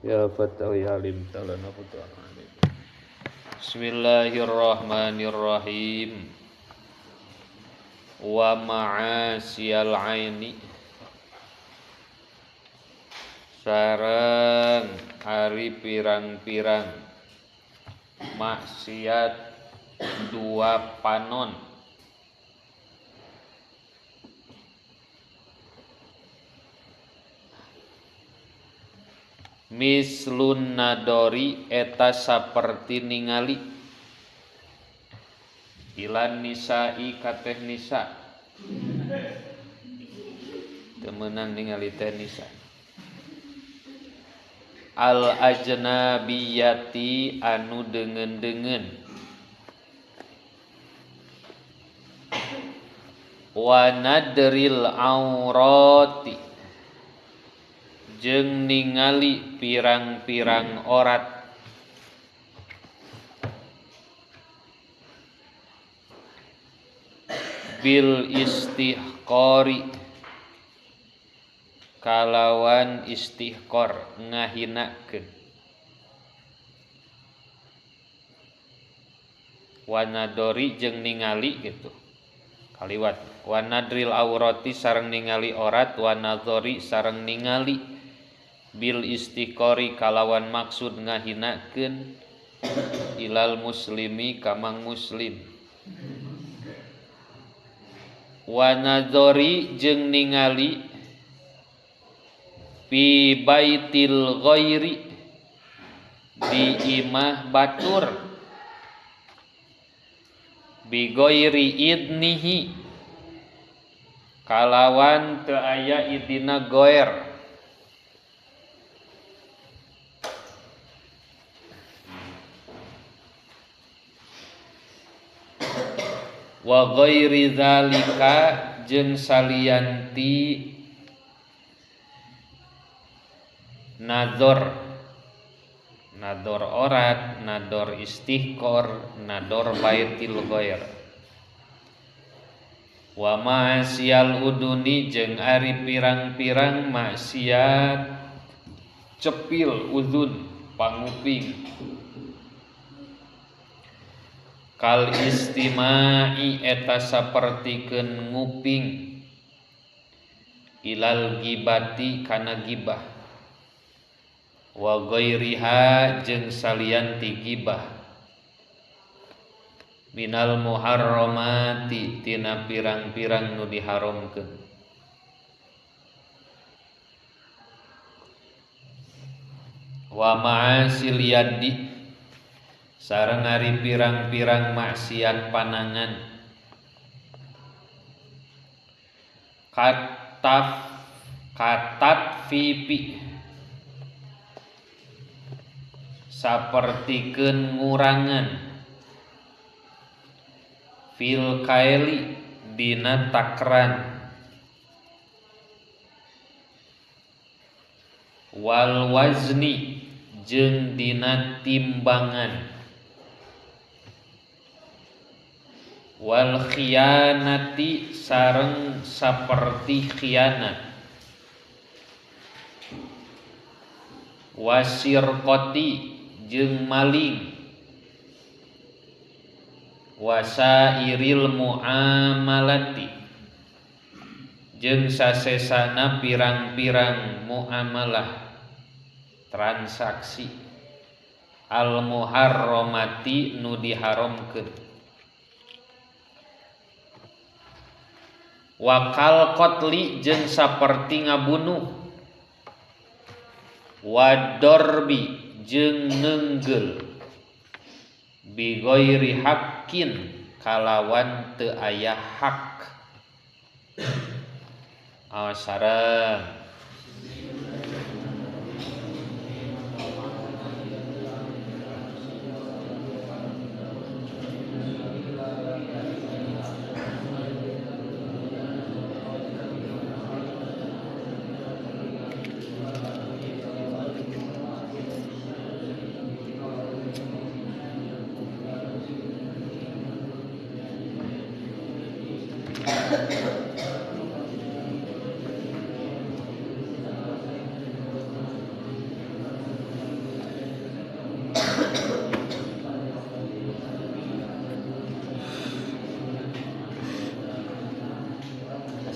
Ya Fattah ya Alim talana futuhan alim. Bismillahirrahmanirrahim. Wa ma'asiyal aini sareng ari pirang-pirang maksiat dua panon mislun nadori eta saperti ningali ilan nisa'i ka teh nisa teu meunang ningali teh nisa al ajnabiyati anu deungeun-deungeun wa nadril aurati jeung ningali pirang-pirang orat bil istihqari kalawan istihqor ngahinakeun wanadori jeung ningali gitu kaliwat wanadril aurati sareng ningali orat wanadori sareng ningali bil istiqori kalawan maksud ngahinakeun ilal muslimi kamang muslim wanadori jeung ningali fi baitil ghairi di imah batur bi ghairi idnihi kalawan teu aya idina goer wa ghairi zalika jeung salianti nador nador orat nador istihqor nador baitil ghair wa ma'asiyal uduni jeung ari pirang-pirang maksiat cepil udun panguping kal istima'i eta sapertikeun nguping ilal gibati kana gibah wa ghairiha jeung salian ti gibah minal muharramati tina pirang-pirang nu diharamkeun wa ma'asil yadi sareng ari pirang-pirang maksiat panangan kataf katat fipi sapertikeun ngurangan fil kaeli dina takran wal wazni jeung dina timbangan wal khianati sareng saperti khianat wasirqati jeung maling wasairil muamalati jeung sasesana pirang-pirang muamalah transaksi al muharramati nu diharamkeun wakal qatli jeung saperti ngabunuh wadorbi jeung neunggel bi ghairi haqqin kalawan teu aya hak awas sareng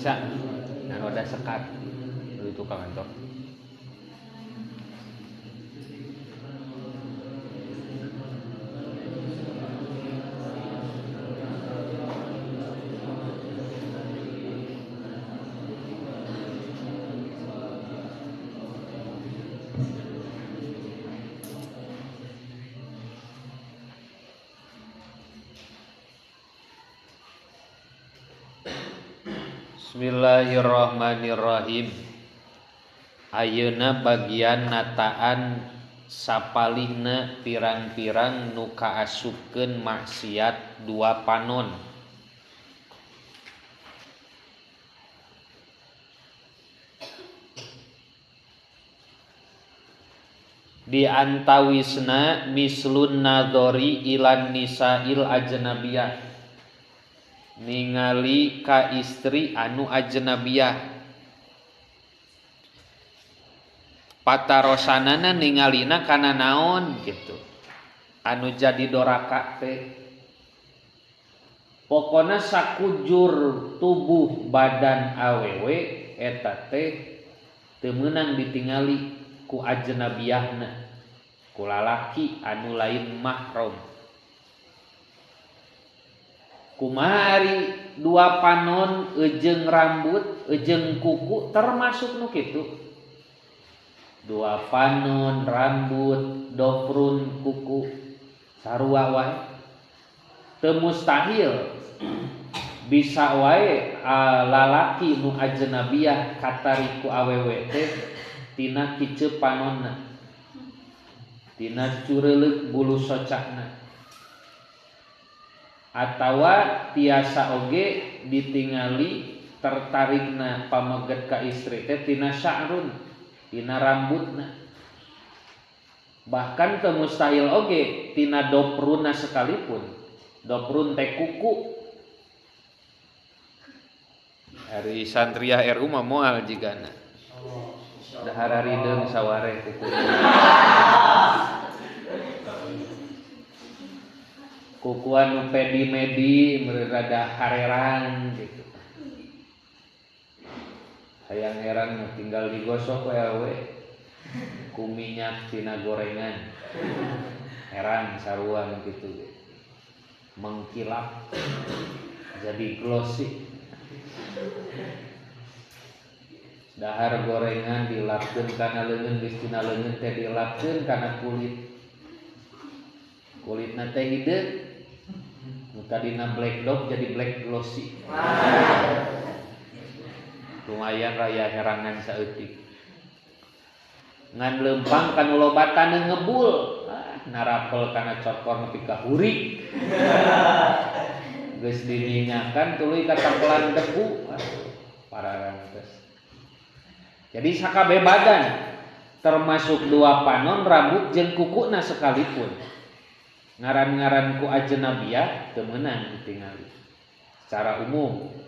Bisa ngan wadah sekat di tukang kantor. Bismillahirrahmanirrahim. Ayeuna bagian nataan sapalihna pirang-pirang nu kaasupkeun maksiat dua panon. Di antawisna mislun nadhori ilan nisail ajnabiyah, ningali ka istri anu ajnabiyah. Patarosanana ningalina kana naon gitu anu jadi doraka teh. Pokona sakujur tubuh badan awewe eta teh teu meunang ditingali ku ajnabiyahna, ku lalaki anu lain mahram. Kumaha ari dua panon eujeung rambut eujeung kuku termasuk nu kitu. Dua panon rambut dofrun kuku sarua wae teu mustahil bisa wae lalaki nu ajnabiyah katariku awewe teh tina kiceu panonna, tina cureuleuk bulu socakna, atawa tiasa oge ditingali tertarikna pameget ka istri teh tina sya'run, tina rambutna. Bahkan teu mustahil oge tina dopruna sekalipun. Doprun teh kuku. Ari santriah RU mah moal jigana. Dahar rideung sawareh kuku. Kukuan nu pedi-medi rada hareran gitu. Hayang herang tinggal digosok we awe ku minyak tina gorengan. Herang sarua nu kitu ge. Mengkilap jadi glossy. Dahar gorengan dilapkeun kana leungeun, geus tina leungeun teh dilapkeun kana kulit. Kulitna teh hideung. Nu tadina black dog jadi black glossy. Lumayan raya herangan saeutik. Ngan leumpang kanu loba taneuh ngebul, narapel kana cokor nepi ka hurik. Geus diminyakan tuluy katampelan debu, pararantes. Jadi sakabeh badan termasuk dua panon rambut jeung kukuna sekalipun. Ngaran-ngaran ku ajnabiyah teu meunang ditingali secara umum.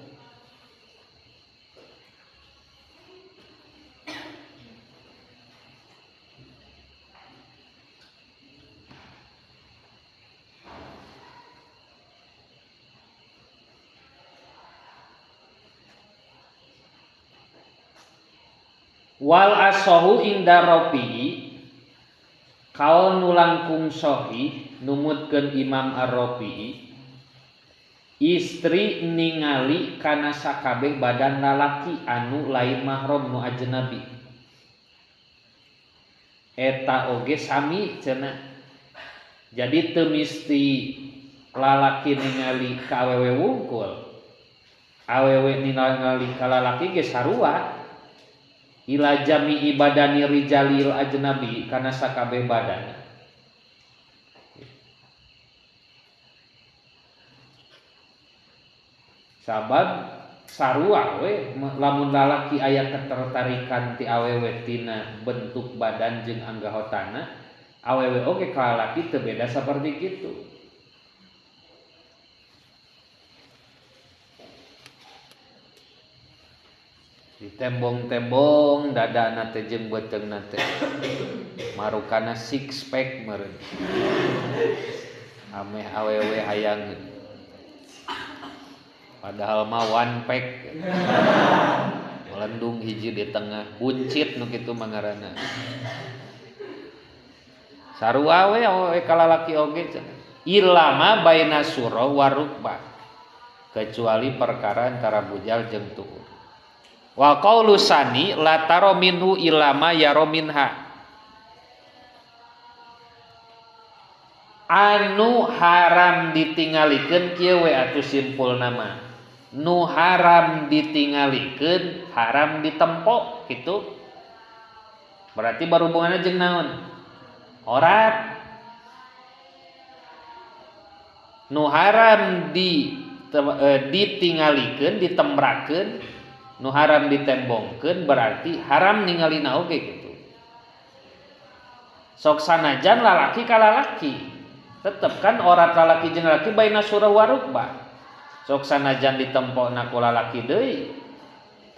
Wal asohu inda rafi'i, kaul nu langkung sahih numutkeun Imam Ar-Rafi'i, istri ningali kana sakabeh badan lalaki anu lain mahram nu ajnabi. Eta oge sami cenah. Jadi teu misti lalaki ningali ka awewe wungkul, awewe ningali ka lalaki ge sarua. Ila jami'i badani rijalil ajnabi kana sakabeh badan. Sabab sarua we lamun lalaki aya ketertarikan ti awewe tina bentuk badan jeung anggahotana, awewe oge ka lalaki teu beda saperti kitu. Ditembong-tembong dadana teh jeung beuteungna teh marukana six pack meureun. Ameh awewe hayangeun. Padahal mah one pack. Melendung hiji di tengah, buncit nu kitu mah ngaranna. Sarua we awewe ka lalaki oge cenah. Ilama baina surah wa rukbah. Kecuali perkara antara bujal jeung tuur. Wa qaulu sani la taro minhu ilama yaro minha. Anu haram ditingalikeun kieu we atuh simpulna mah. Nu haram ditingalikeun haram ditempo kitu. Berarti berhubunganna jeung naon? Orat. Nu haram ditingalikeun, ditembrakeun, nu haram ditembongkeun berarti haram ningalina oge kitu. Sok sanajan lalaki ka lalaki. Tetep kan orat lalaki jeung lalaki baina surah wa rukbah. Sok sanajan ditempokna ku lalaki deui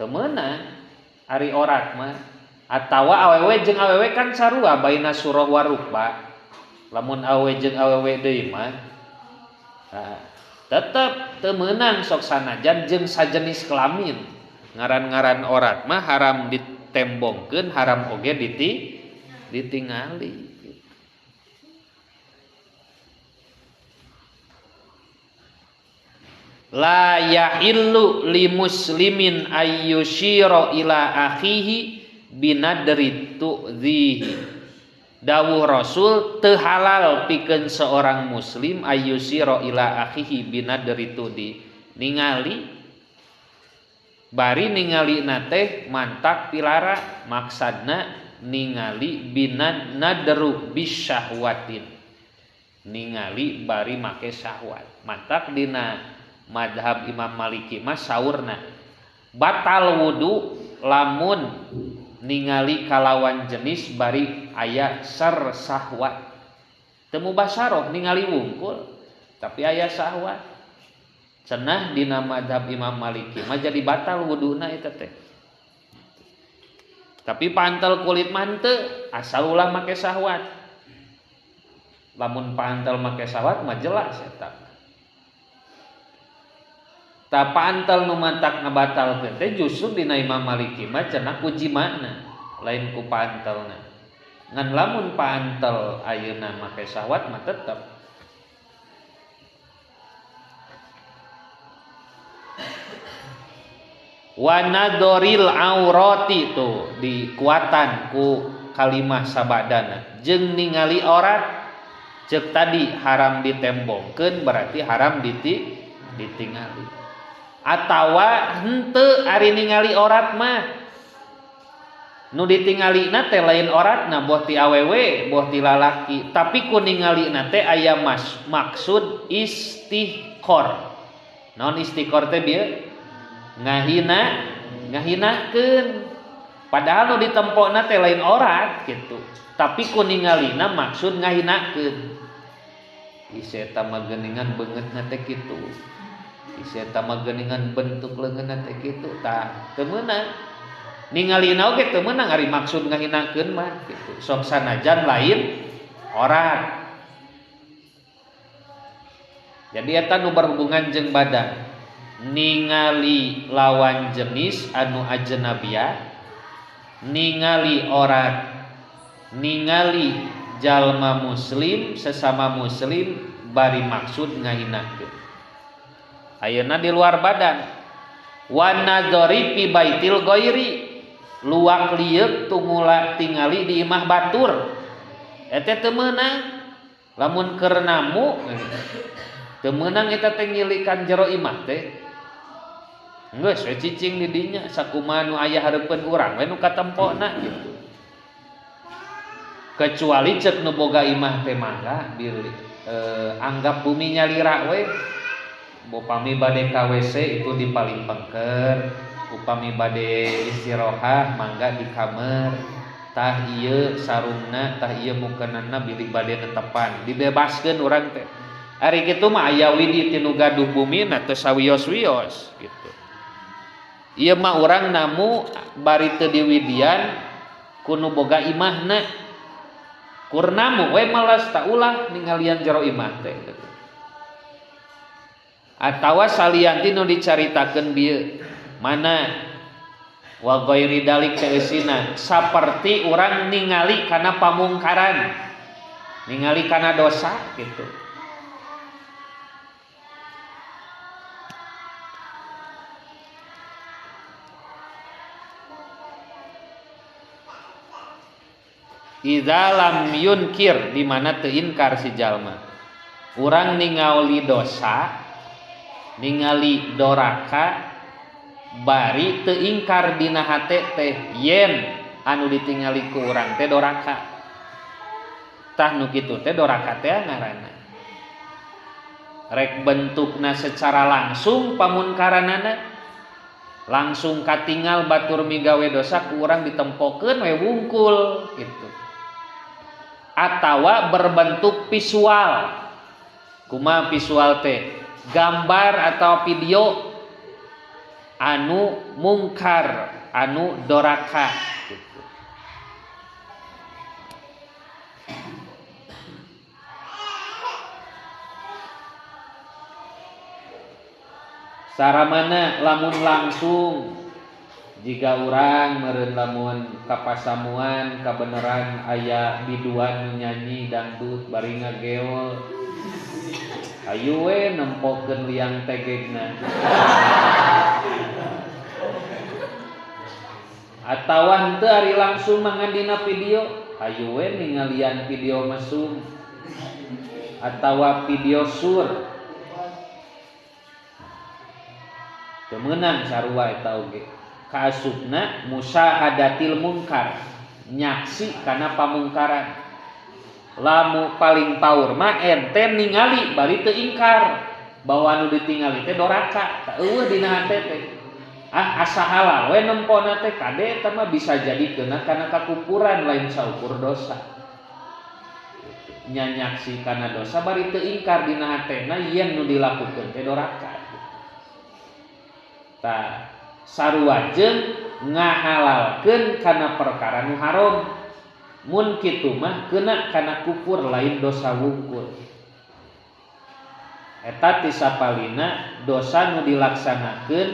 teu meunang ari orat mah. Atawa awewe jeung awewe kan sarua baina surah wa rukbah. Lamun awewe jeung awewe deui mah nah, tetep teu meunang sok sanajan jeung sajenis kelamin. Ngaran-ngaran orat mah haram ditembongkeun, haram oge ditingali. La yahillu li muslimin ayyushira ila akhihi binadri tu'dhihi. Dawuh Rasul teu halal pikeun seorang muslim ayyushira ila akhihi binadri tu'dhi. Ningali bari ningalina teh mantak pilara, maksadna ningali binad nadru bisyahwatin. Ningali bari make syahwat. Mantak dina madhab Imam Maliki mah saurna batal wudu lamun ningali kalawan jenis bari aya ser sahwat. Teu mubasyarah ningali wungkul tapi aya sahwat. Cenah dina madhab Imam Maliki mah jadi batal wuduna eta teh. Tapi pantel kulit mah henteu, asal ulah make sahwat. Lamun pantel make sahwat mah jelas eta. Ta pantel nu mantak ngabatalkeun teh justru dina Imam Maliki mah cenah ku jimana, lain ku pantelna. Ngan lamun pantel ayeuna make syahwat mah tetep. Wa nadoril aurati tuh dikuatan ku kalimah sabadana jeung ningali aurat ceuk tadi haram ditembongkeun berarti haram ditingali. Atawa henteu ari ningali orat mah nu ditingalina teh lain oratna boh ti awewe boh ti lalaki, tapi ku ningalina teh aya maksud istihqor. Naon istihqor teh bieu? Ngahina, ngahinakeun. Padahal nu ditempokna teh lain orat gitu, tapi ku ningalina maksud ngahinakeun. Ih eta mah geuningan beungeutna teh kitu. Eta mah geuningan bentuk leungeunna teh kitu tah teu meunang ningalina oge teu meunang ari maksud ngahinakeun mah kitu. Sok sanajan lain orat. Jadi eta nu berhubungan jeung badan, ningali lawan jenis anu ajnabiyah, ningali orat, ningali jalma muslim sesama muslim bari maksud ngahinakeun. Ayeuna di luar badan. Wa nadzari fi baitil ghairi, luak lieuk tumula tingali di imah batur. Eta teu meunang. Lamun keur namu teu meunang eta teh ngilikan jero imah teh. Geus we cicing di dinya sakumaha nu aya hareupeun urang we nu katempona gitu. Kecuali ceuk nu boga imah teh mangga bilih anggap bumi nyalira we. Upami bade ka WC itu di paling pengker, upami bade istirohah mangga di kamar, tah ieu sarungna, tah ieu mukenana bilih bade netepan, dibebaskeun urang teh. Ari kitu mah aya widi ti nu gaduh bumina teu sawios-wios gitu. Ieu mah urang namu bari teu diwidian ku nu boga imahna. Kur namu we malas ta ulah ningalian jero imah teh gitu. Atawa salianti nu dicaritakeun bieu mana wa ghairi dalik teh eusina saperti urang ningali kana pamungkaran, ningali kana dosa gitu. Idza lam yunkir di mana teu inkar si jalma. Urang ningali dosa, ningali doraka bari teu ingkar dina hate teh yen anu ditingali ku urang teh doraka. Tah nu kitu teh doraka teh ngaranna. Rek bentukna secara langsung pamunkaranana langsung katingal batur migawe dosa ku urang ditempokeun we wungkul gitu. Atawa berbentuk visual. Kumaha visual teh? Gambar atau video anu mungkar, anu doraka gitu. Saramana lamun langsung jika urang meureun lamun kapasamuan kabeneran aya biduan nyanyi dangdut bari ngageol ayu we nempokeun liang tegegna atawa henteu ari langsung mangan dina video ayu we ningalian video mesum atawa video sur teu meunang sarua eta oge. Kaasupna musyahadatil mungkar, nyaksi kana pamungkaran. Lamu paling paur mah ente ningali bari teu ingkar bahwa anu ditingali teh doraka, tah eueuh dina hate teh. Ah asa halal we nempona teh kade eta mah bisa jadi keuna kana kakufuran lain saukur dosa. Nya nyaksi kana dosa bari teu ingkar dina hatena yen nu dilakukeun teh doraka. Tah sarua jeung ngahalalkeun kana perkara nu haram. Mun kitu mah keuna kana kufur lain dosa wungkul. Eta ti sapalina dosa nu dilaksanakeun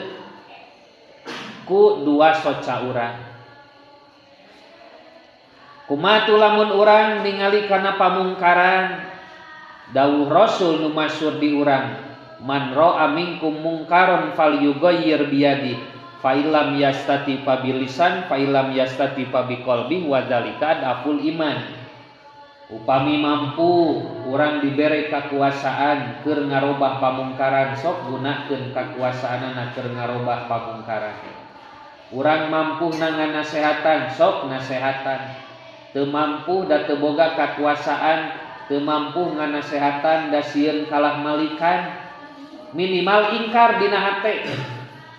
ku dua soca urang. Kumaha tu lamun urang ningali kana pamungkaran dawuh Rasul nu masyhur di urang, man ra'a minkum mungkaron falyughayyir biyadihi fa illam yastati fa bilisan fa illam yastati fa biqalbi wa dzalika adaful iman. Upami mampu urang dibere kakuasaan keur ngarobah pamungkaran sok gunakeun kakuasaanana keur ngarobah pamungkaran. Urang mampu nganasehatan sok nasehatan. Teu mampu da teu boga kakuasaan, teu mampu nganasehatan da sieun kalah malikan, minimal ingkar dina hate.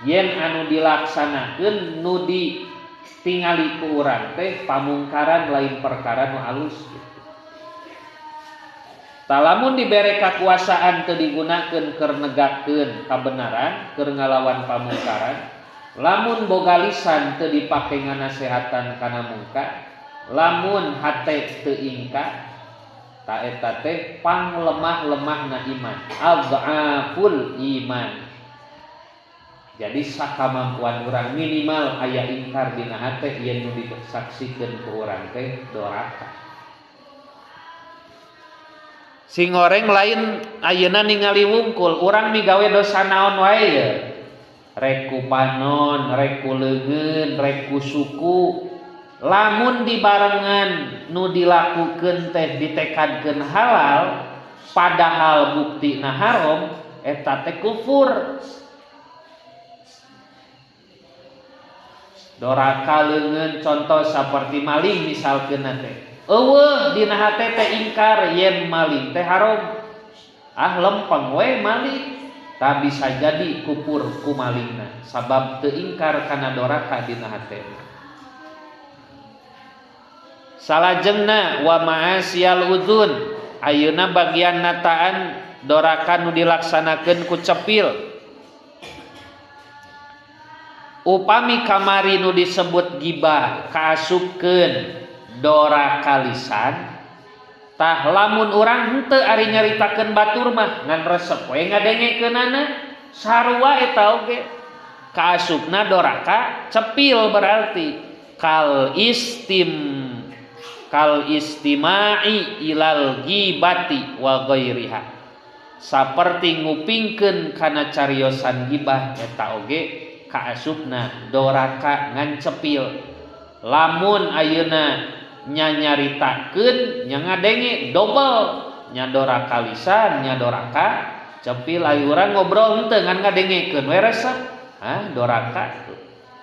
Yen anu dilaksanakeun nu ditingali ku urang teh pamungkaran lain perkara nu alus gitu. Talamun dibere kakuasaan teu digunakeun keur negakeun kabenaran, keur ngalawan pamungkaran, lamun boga lisan teu dipake nganasehatan kana mungkar, lamun hate teu ingkar, ta eta teh panglemah-lemahna iman, adhaful iman. Jadi sakamampuan urang minimal aya ingkar dina hate yen nu disaksikeun ku urang teh doraka. Sing goreng lain ayeuna ningali wungkul, urang migawe dosa naon wae ye. Rek ku panon, rek ku leungeun, rek ku suku. Lamun dibarengan nu dilakukeun teh ditekadkeun halal, padahal buktina haram, eta teh kufur. Doraka leungeun contoh saperti maling misalkeun teh. Eueuh dina hate teh ingkar yen maling teh haram. Ah lempeng we maling, ta bisa jadi kufur ku malingna sabab teu ingkar kana doraka dina hatena. Salajengna wa ma'asiyal udzun, ayeuna bagian nataan doraka nu dilaksanakeun ku cepil. Upami kamari nu disebut gibah kaasupkeun doraka lisan, Tah lamun urang henteu ari nyaritakeun batur mah ngan resep we ngadengekeunana sarua eta oge kaasupna doraka cepil berarti kal istima'i ilal ghibati wa ghairiha saperti ngupingkeun kana cariosan gibah eta oge kaasupna doraka ngan cepil. Lamun ayeuna nyanyaritakeun nya ngadenge dobel nya doraka lisan nya doraka cepil. Ari urang ngobrol henteu ngan ngadengekeun we resep ah doraka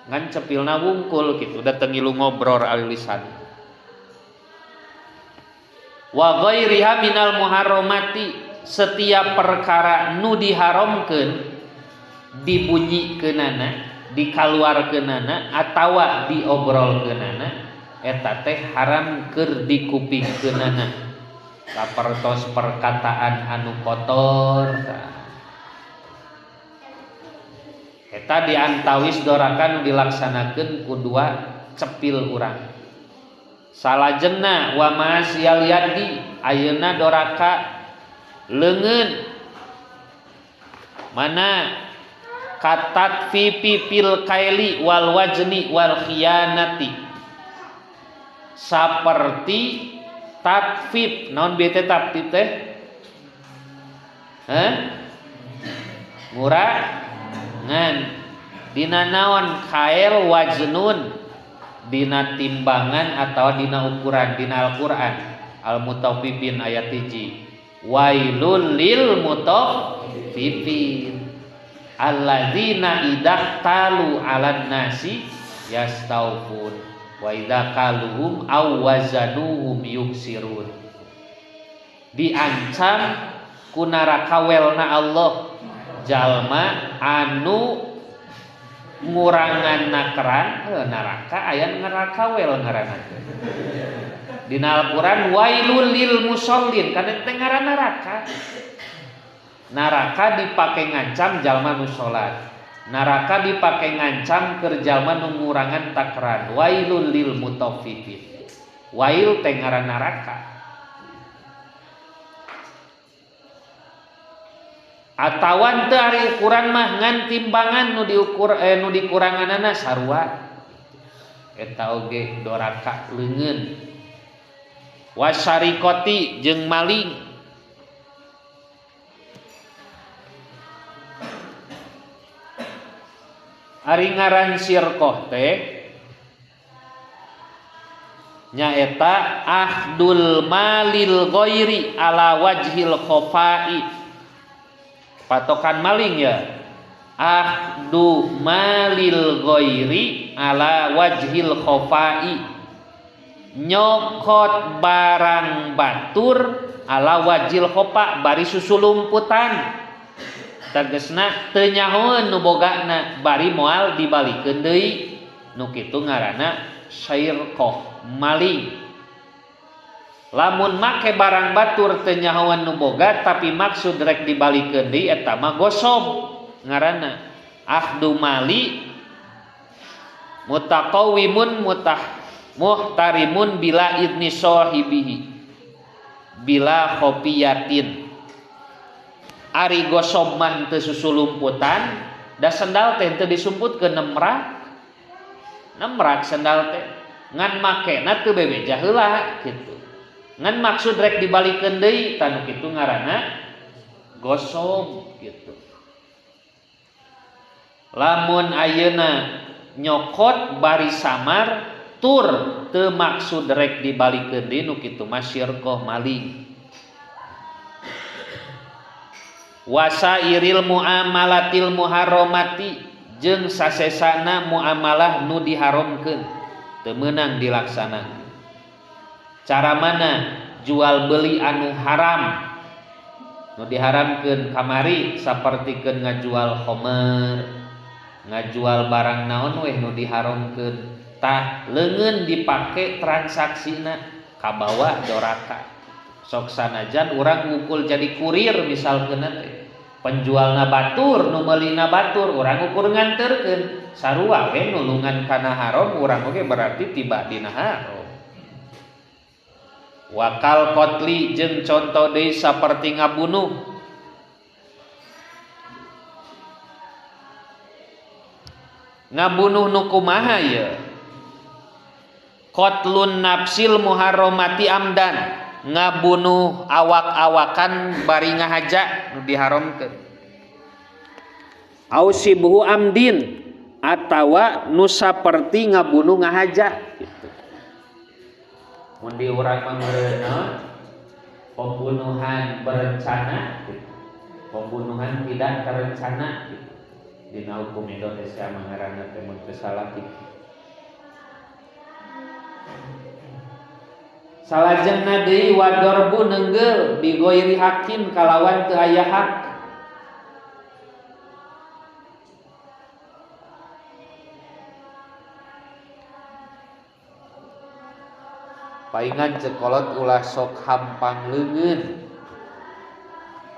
ngan cepilna wungkul kitu da teu ngilu ngobrol ari lisan. Wa ghairiha minal muharramati setiap perkara nu diharamkeun dibunyikeunana dikaluarkeunana atawa diobrolkeunana eta teh haram keur dikupingkeunana sapertos perkataan anu kotor eta diantawis doraka nu dilaksanakeun ku dua cepil urang. Salajengna wa masyal yadi ayeuna doraka leungeun mana katat fi pipil kaili wal wajni wal khiyanati saperti tatfif naon bete tatfif teh heh ngurangan dina naon kail wajnun dina timbangan atau dina ukuran dina Al-Qur'an Al-Mutaffifin ayat 1 wailul lil mutaffifin alladzina idza talu 'alan nasi yastaufun wa idza kaluhum aw wazanuhum yuksirun. Diancam ku neraka welna Allah jalma anu ngurangan nakeran neraka aya neraka wel ngaranna. Dina Al-Qur'an wailul lil musallin kana teh ngaran neraka. Neraka dipake ngancam jalma nu salat. Neraka dipake ngancam keur jalma nu ngurangan takaran. Wailul lil mutaffifin. Wail teh ngaran neraka. Atawan teu ari ukuran mah ngan timbangan nu diukur nu dikuranganana sarua. Eta oge doraka leungeun. Wasariqati jeung maling. Ari ngaran sirqah teh nyaeta ahdul malil ghairi ala wajhil khafai. Patokan maling ya. Ahdu malil ghairi ala wajhil khafai. Nyokot barang batur ala wajhil khafa bari susulumputan. Tegesna teu nyahoeun nu bogana bari moal dibalikeun deui nu kitu ngaranna syirqah maling. Lamun make barang batur teu nyahoeun nu boga tapi maksud rek dibalikeun deui eta mah gosob ngaranna. Ahdu mali mutaqawimun muhtarimun bila idni sahibihi bila khofiyatin. Ari gosob mah teu susulumputan da sendal teh teu disumputkeun nemrak nemrak sendal teh ngan makena teu bebeja heula kitu ngan maksud rek dibalikeun deui tah nu kitu ngaranna gosob kitu. Lamun ayeuna nyokot bari samar tur teu maksud rek dibalikeun deui nu kitu mah syirqah maling. Wasairil muamalatil muharramati jeung sasesana muamalah nu diharamkeun teu meunang dilaksanakeun. Cara mana jual beli anu haram nu diharamkeun kamari sapertikeun ngajual khomer, ngajual barang naon weh nu diharamkeun tah leungeun dipake transaksina kabawa doraka. Sok sanajan urang ngukul jadi kurir misalkeun teh penjualna batur nu meulina batur urang ukur nganterkeun sarua we nulungan kana haram urang oge berarti tiba dina haram. Wakal qatli jeung conto deui saperti ngabunuh. Ngabunuh nu kumaha ieu? Qatlun nafsil muharramati amdan, ngabunuh awak-awakan bari ngahaja nu diharamkeun. Au sibhu amdin atawa nu saperti ngabunuh ngahaja gitu. Mun di urang mah meureunna pembunuhan berencana gitu. Pembunuhan tidak terencana gitu. Dina hukum Indonesia mangaranna teh mun teu salah gitu. Salajengna deui wadorbu neunggeul bi ghairi hakin kalawan teu aya hak. Paingan cekolot ulah sok hampang leungeun.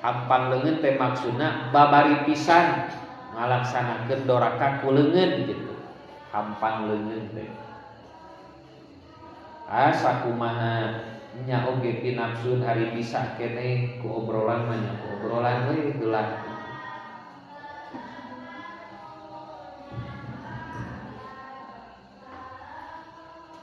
Hampang leungeun teh maksudna babari pisan ngalaksanakeun doraka ku leungeun gitu. Hampang leungeun teh. Ah sakumaha nya oge pinafsun ari bisa keneh ku obrolan mah nya ku obrolan we heula.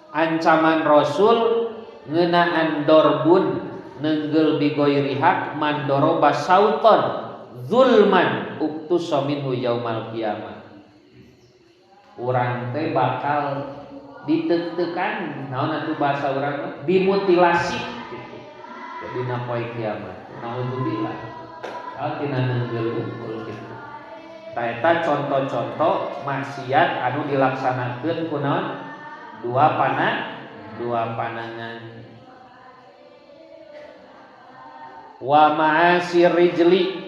Ancaman Rasul ngeunaan dorbun neunggeul bigoiri hak mandoroba sauton zulman uktusa minhu yaumal kiamah. Urang teh bakal ditekan naon atuh bahasa urang mah dimutilasi gitu. Jadi na poe kiamat. Naudzubillah. Kalau tina neunggeul unggul gitu. Ta eta contoh-contoh maksiat anu dilaksanakeun ku naon? Dua panangan. Wa ma'asir rijli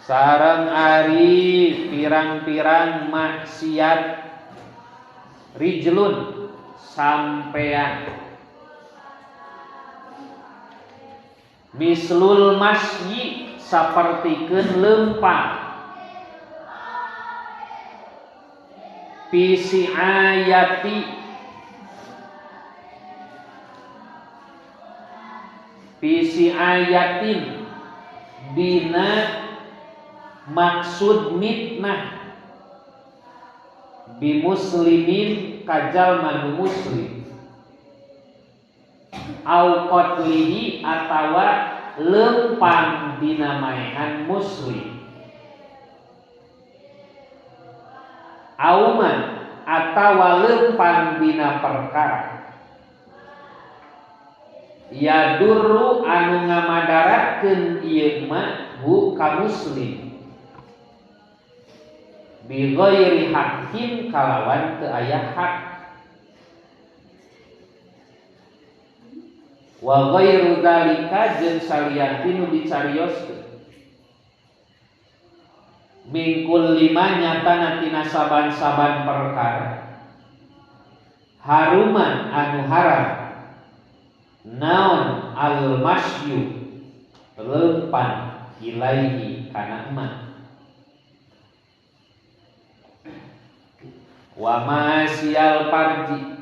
sareng ari pirang-pirang maksiat rijlun sampean mislul masyi sapertikeun leumpang pisi ayati pisi ayatin dina maksud mitnah bimuslimin kajal manu muslim au qatlihi atawa lempang dina maehan muslim auman atawa lempang dina perkara ya durru anu ngamadaratkeun ieu mah hu ka muslim bi ghairi haqqin kalawan teu aya hak wa ghairu dzalika jeung salianti nu dicarioskeun mingkul lima nyata tina saban-saban perkara haruman anu haram naon al masyu lempan ilaihi kana emak wa masyal parji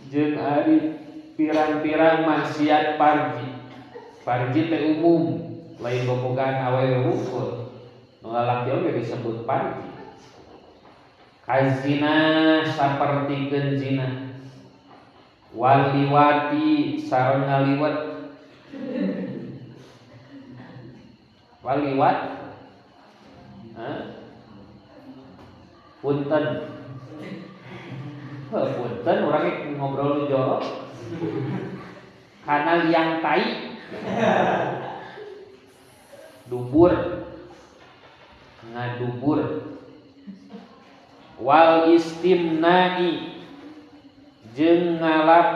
jeung ari pirang-pirang maksiat parji. Parji teh umum lain bobogan awewe wungkul. Nu lalaki oge disebut parji. Kazina sapertikeun zina. Wal liwati sareng ngaliwat. Wal liwat? Hah? Punten. Heuh, punten urang ngobrol nu jorok. Kana liang tai. Dubur. Ngadubur. Wal istimna'i jeung ngalap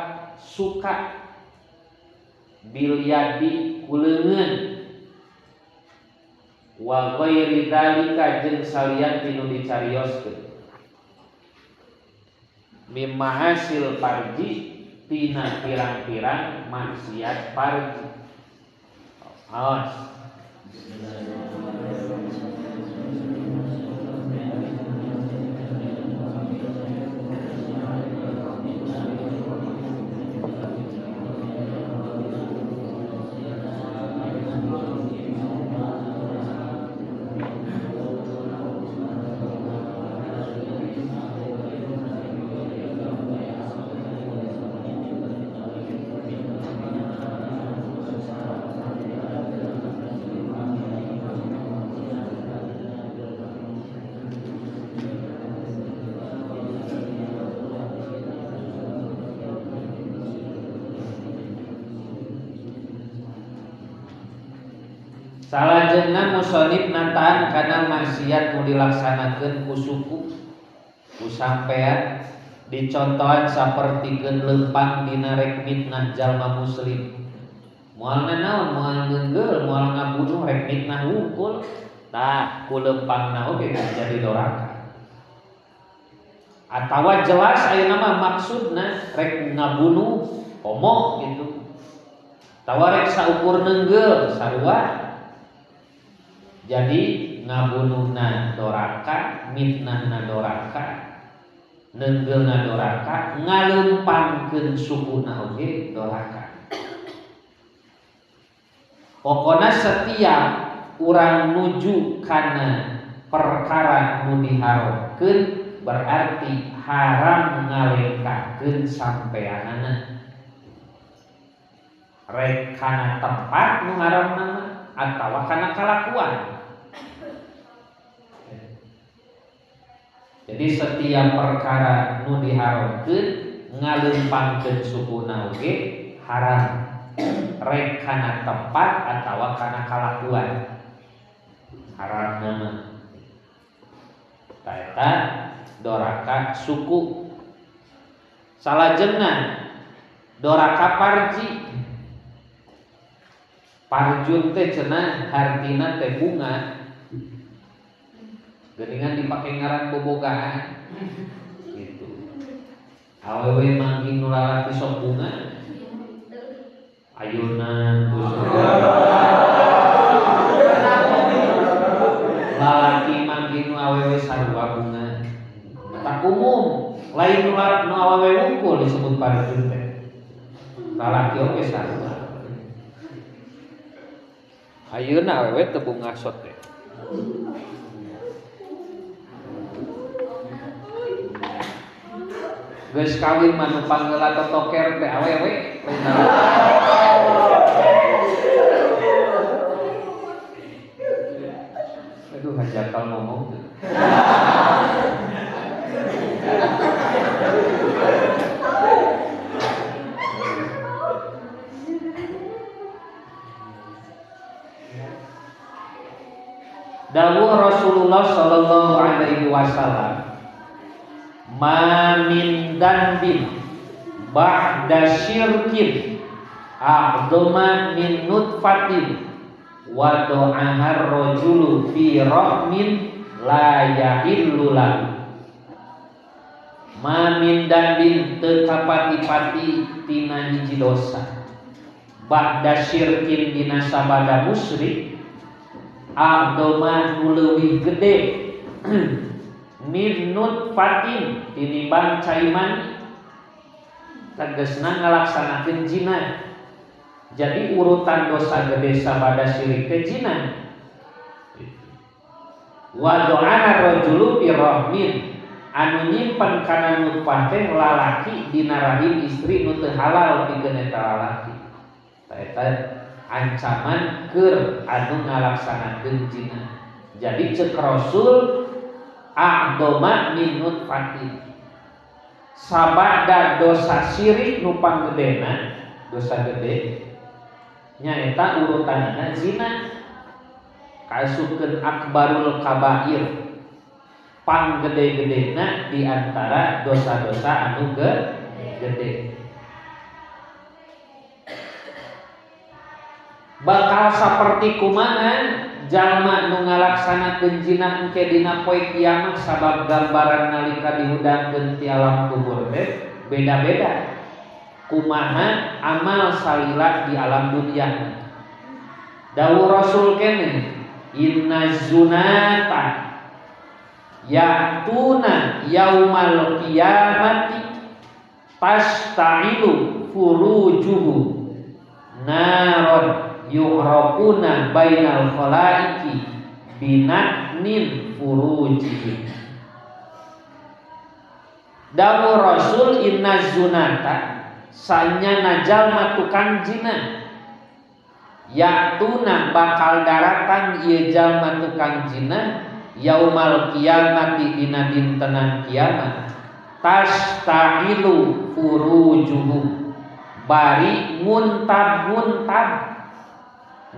suka bil yadi ku leungeun wa ghairi dzalika jeung salian ti nu dicarioskeun mimma hasil parji tina pirang-pirang maksiat parji. Awas. Salajengna musonib nataan kana maksiat nu dilaksanakeun ku suku ku sampean dicontohan sapertikeun leumpang dina rek mitnah jalma muslim. Moal nanaon, moal neunggeul, moal ngabunuh rek mitnah wungkul. Tah ku leumpangna oge jadi doraka. Atawa jelas ayeuna mah maksudna rek ngabunuh komo gitu. Tawa rek saukur neunggeul sarua. Jadi ngabunuhna doraka, mitnahna doraka, neunggeulna doraka, ngaleumpangkeun sukuna oge doraka. Pokona setiap urang nuju kana perkara nu diharamkeun berarti haram ngalengkahkeun sampeanana. Rek kana tempat nu haramna atawa kana kalakuan. Jadi setiap perkara nu diharamkeun ngaleumpangkeun sukuna oge haram. Rek kana tempat atawa kana kalakuan haram nama. Eta doraka suku. Salajengna doraka parji. Parjun teh cenah hartina teh bunga. Geuningan dipake ngaran bobogaan gitu. Awewe manggih nu lalaki sok bunga. Ayunan lalaki manggih nu awewe sarua bunga. Tak umum, lain nu awewe wungkul disebut parjun teh. Lalaki oge sarua. Ayeuna awewe teu bunga sot teh. Geus kawin mah nu panggeula totoker teh awewe lain lalaki. Aduh hajakal ngomong. Dawuh Rasulullah sallallahu alaihi wasallam, ma min danbin ba'da syirkin a'dhama min nutfatin wa du'ahar rajulu fi rahmin la yahillu lahu. Ma min danbin teu kapati-pati tina hiji dosa ba'da syirkin dina sabada musyrik a'dhama nu leuwih gede min nutfatin tinimbang cai mani, tegasna ngalaksanakeun zina. Jadi urutan dosa gede sabada syirik teh zina. Wa du'ana rajulu bi rahmin, anu nyimpen kana nutfah teh lalaki dina rahim istri nu teu halal pikeun eta lalaki. Eta ancaman keur anu ngalaksanakeun zina. Jadi ceuk Rasul a'dhama min nutfatin, sabada dosa syirik nu panggedena, dosa gede nyaeta urutanana zina. Kaasupkeun akbarul kabair, panggede-gedena di antara dosa-dosa anu gede. Bakal saperti kumaha jalma nu ngalaksanakeun zina engke dina poe kiamat, sabab gambaran nalika dihudangkeun ti alam kubur teh beda-beda kumaha amal salila di alam dunia. Dawuh Rasul kene, inna zunata ya'tuna yaumal qiyamati tasta'ilu furujuhu naron yu'rafuna bainal khalaiki binatnin furujihim. Dawuh Rasul inna zunata, sanyana jalma tukang zina, ya'tuna bakal daratan ieu jalma tukang zina yaumal qiyamati dina dintenan kiamat, tasta'ilu furujuhum, bari nguntab-nguntab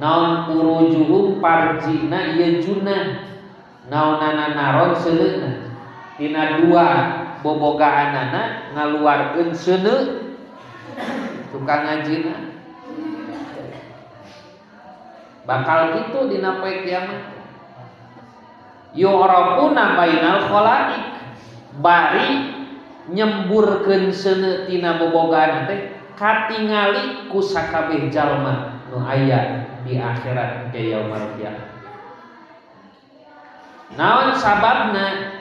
Naon furujuhum parjina ieu junah naonana naron seuneuna tina dua bobogaanana ngaluarkeun seuneu tukang ngajina bakal kitu dina poe kiamat. Yu'rafuna bainal khalaik bari nyemburkeun seuneu tina bobogaan teh katingali ku sakabeh jalma nu aya di akhirat ke yaumul kiamat. Naon sababna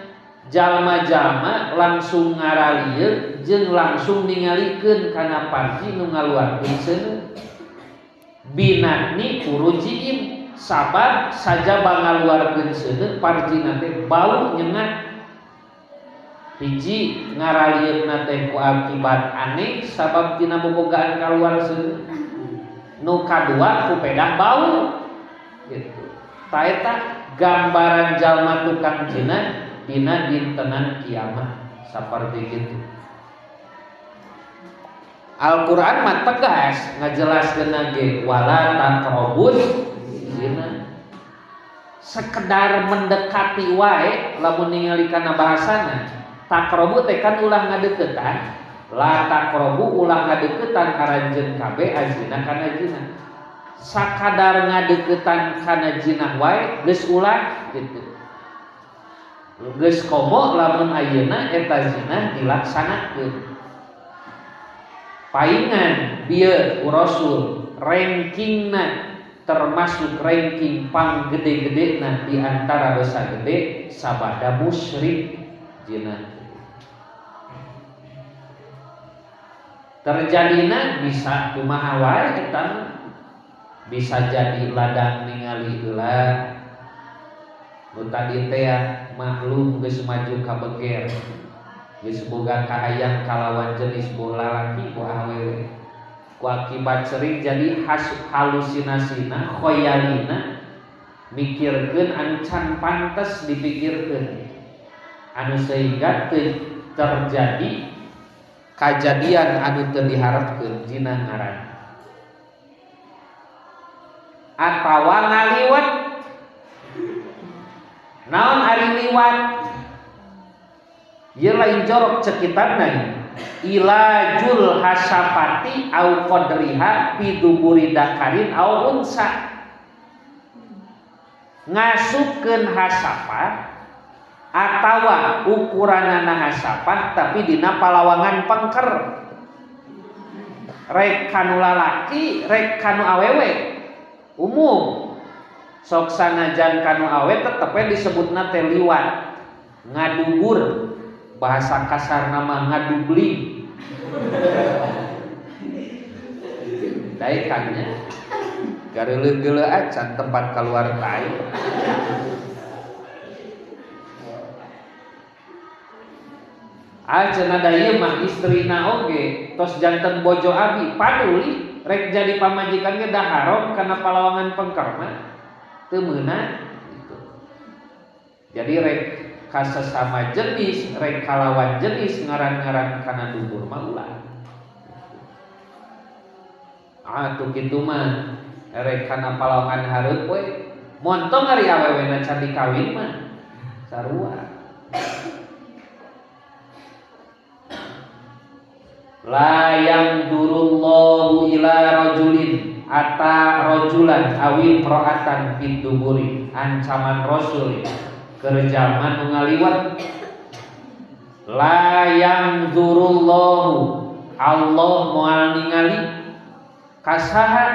jalma-jalma langsung ngaralieuk jeung langsung ningalikeun kana parji nu ngaluarkeun seuneu binatni furujiim sabab sajaba ngaluarkeun seuneu parjina teh bau nyengat. Hiji ngaralieukna teh ku akibat aneh sabab tina bobogaan kaluar seuneu, nu kadua ku pedah bau gitu. Ta eta gambaran jalma tukang zina dina dintenan kiamat saperti kitu. Al-Qur'an mah tegas ngajelaskeun ge wala taqrabuz zina. Sekedar mendekati wae lamun ningali kana bahasana taqrabu teh kan ulah ngadeukeutan, la taqrabu ulah ngadeukeutan aranjeun kabeh azina kana zina. Sakadar ngadeukeutan kana zina wae geus ulah gitu. Geus komo lamun ayeuna eta zina dilaksanakeun. Paingan bieu Rasul rankingna termasuk ranking pang gede-gedena di antara dosa gede sabada musyrik zina. Terjadina bisa kumaha wae eta bisa jadi ladang ningali heula nu tadi teh maklum geus maju ka beger geus boga kahayang kalawan jenis boh lalaki boh awewe ku akibat sering jadi halusinasina khoyalina mikirkeun anu can pantes dipikirkeun anu sehingga terjadi kajadian anu teu diharepkeun zina ngaran atawa ngaliwat. Naon ari liwat ieu lain jorok cek kitabna ilajul hasapati au qadriha fi duburi dakarin au unsa, ngasupkeun hasapah atawa ukuranana hasapah tapi dina palawangan pengker rek kanu lalaki rek kanu awewe umum sok sanajan kanu awe tetep we disebutna teh liwat ngadubur, bahasa kasar nama ngadubling daekannya gareuleuh-geuleuh acan tempat keluar tai. Ah cenah da ieu mah istrina oge tos janten bojo abi paduli rek jadi pamajikan ge da haram kana palawangan pengker mah teu meunang gitu. Jadi rek ka sesama jenis rek kalawan jenis ngaran-ngaran kana dubur mah ulah. Ah tuh kitu mah rek kana palawangan hareup we montong ari awewena can dikawin mah sarua. La yang durullahu ila rajulin ata rajulan awil proatan fid duburi, ancaman rasul keur jalma nu ngaliwat. La yang durullahu Allah moal ningali kasaha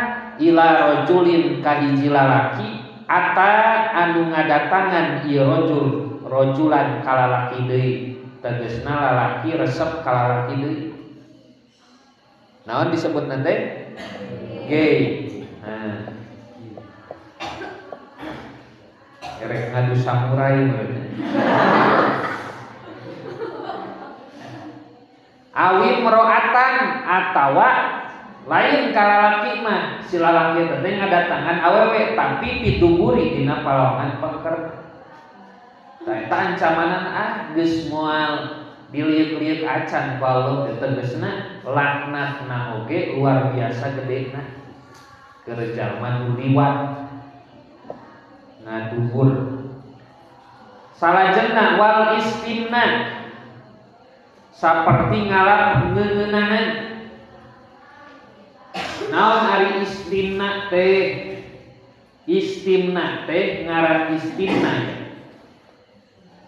ila rajulin ka hiji lalaki ata anu ngadatangan ieu rajul rajulan kalalaki deui, tegasna lalaki resep kalalaki deui. Naon disebut nanti? Gay. Nah. Erek ngadu samurai berarti. Awi mro'atan atawa lain kalalaki mah si lalaki teh ngadatangan awewe tapi piduburi dina palawangan pengker. Tah eta ancamanan ah geus moal diliuk-liuk acan ku Allah tegasna laknatna oge luar biasa gedena. Keur jalma nu liwat ngaduhur. Salajengna wal istimna saperti ngalap ngeuneunahan. Naon ari istimna teh? Istimna teh ngaran istimna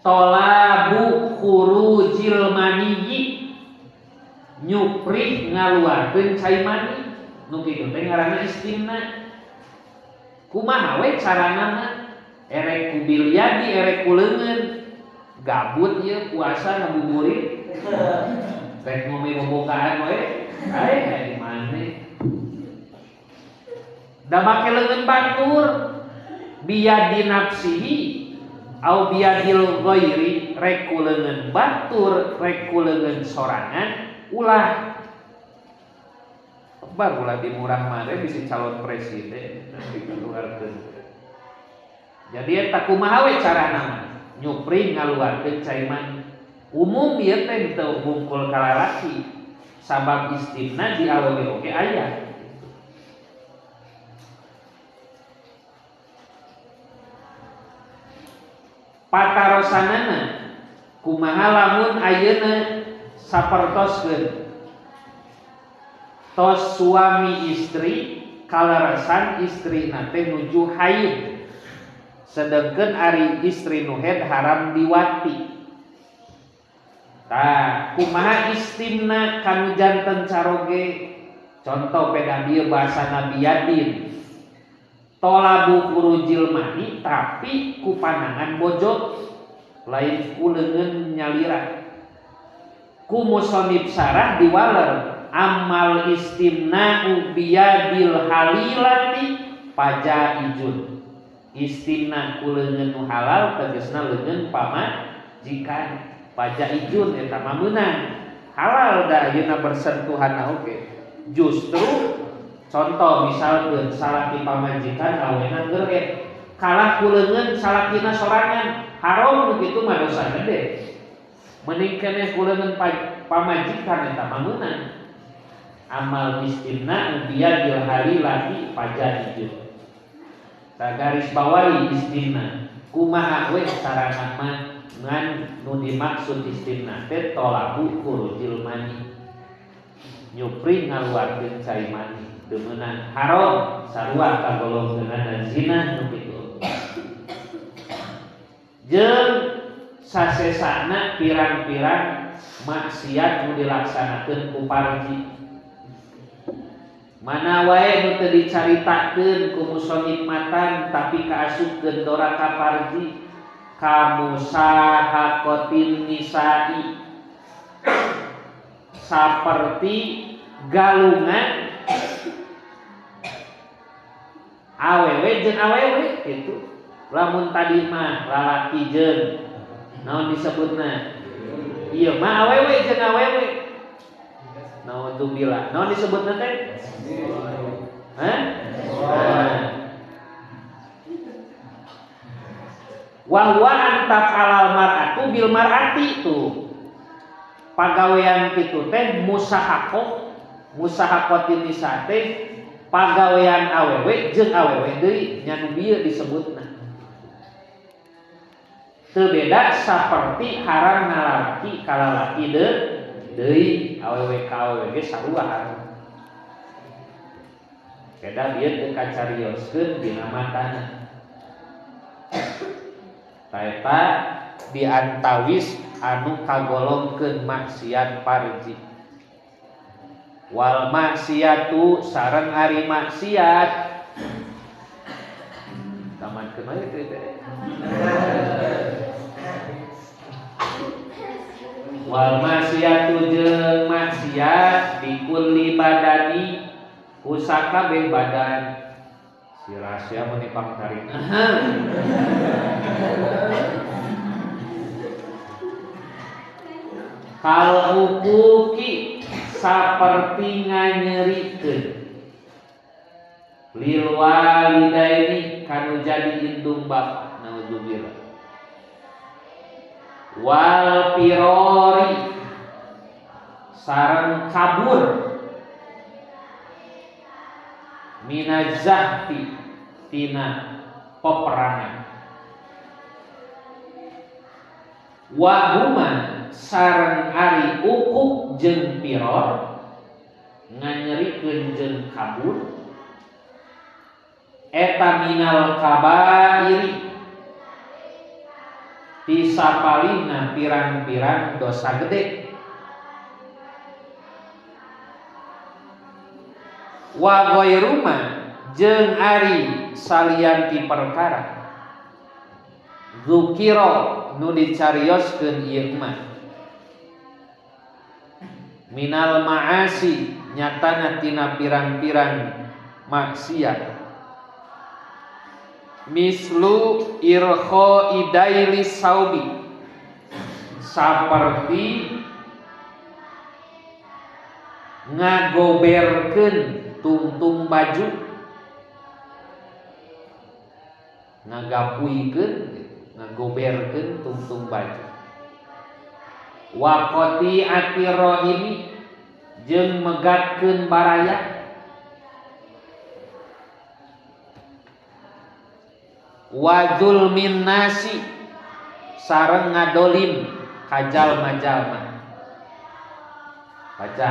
tolabu khurujil maniyyi, nyuprih ngaluarkeun cai mani. Nu kitu teh ngaranna istimna. Kumaha we carana mah? Erek ku bilyadi, erek ku leungeun. Gabut ieu puasa ngabuburit. Rek ngome bobokaan we, ae di mane. Da make leungeun batur biyadi nafsihi au biyadil ghairi, rek ku leungeun batur, rek ku leungeun sorangan ulah. Barulah di murah mare bisa calon presiden dikeluarkeun. Jadi eta kumaha we carana mah? Nyupri ngaluarkeun cai mani. Umum ieu teh teu bungkul ka lalaki, sabab istimna di awewe oge aya. Patarosanana kumaha lamun ayeuna sapertoskeun tos suami istri kalarasan istrina teh nuju haid, sedengkeun ari istri nu haid haram diwati. Tah kumaha istimna kanu janten caroge? Contoh peda dieu bahasa Nabi Yadin, tolabu khurujil mani tapi ku panangan bojo, lain ku leungeun nyalira. Ku musonib sarah diwaler amal istimna'u biyadil halilati pajaijun. Istimna ku leungeun nu halal tegasna leungeun pamajikan. Pajaijun eta mah meunang halal da ayeuna bersentuhanna oge. Justru contoh misalkeun salaki pamajikan awena gerek kalah ku leungeun salakina sorangan, haram nu kitu mah dosa gede. Mending keneh ku leungeun pamajikan eta mah meunang. Amal istimna biyadil halilati pajaijun. Ta garis bawahi istimna kumaha we carana mah ngan nu dimaksud istimna teh tolabu khurujil mani, nyupri ngaluarkeun cai mani teu meunang haram sarua kagolongkeunana zina nu kitu. Jeung sasesana pirang-pirang maksiat nu dilaksanakeun ku parji. Mana wae nu teu dicaritakeun ku musonib matan tapi kaasupkeun dora ka parji, kamusahaqatin nisa'i, saperti galungan awewe jeung awewe kitu. Lamun tadi mah lalaki jeung naon disebutna? Ieu mah awewe jeung awewe. Naudzubillah. Naon disebutna teh? Hah? Wa huwa antaf alal mar'atu bil mar'ati tuh. Pagawean kitu teh musahaqoh, musahaqatin nisa teh pagawean awewe jeung awewe deui nya nu bieu disebutna. Teu beda saperti haram ngalalaki ka lalaki deui, awewe ka awewe ge sarua haram. Beda bieu teu kacarioskeun dina matana. Eta diantawis anu kagolongkeun maksiat parji. Wal maksiatu sareng ari maksiat. Tamatkeun we teh. Wal maksiatu jeung maksiat bikulli badani ku sakabeh badan. Si rahasia menipang tarik. Kal hukuki saperti nganyerikeun lil walidaini kanu jadi indung bapa, naudzubillah. Wal pirori sareng kabur. Minazahfi tina peperangan. Wa huma sareng ari ukuk jeung piror nganyerikeun jeung kabur eta minal kabairi ti sapalihna pirang-pirang dosa gede. Wa ghairuma jeung ari salian ti perkara zukira nu dicarioskeun ieu mah minal ma'asi nyatana tina pirang-pirang maksiat mislu irkho idaili saubi saperti ngagoberkeun tungtung baju ngagapuikeun ngagoberkeun tungtung baju wa qati'ati rahimi jeung megatkeun baraya wa zulmin nasi sareng ngadolim ka jalma-jalma. Baca.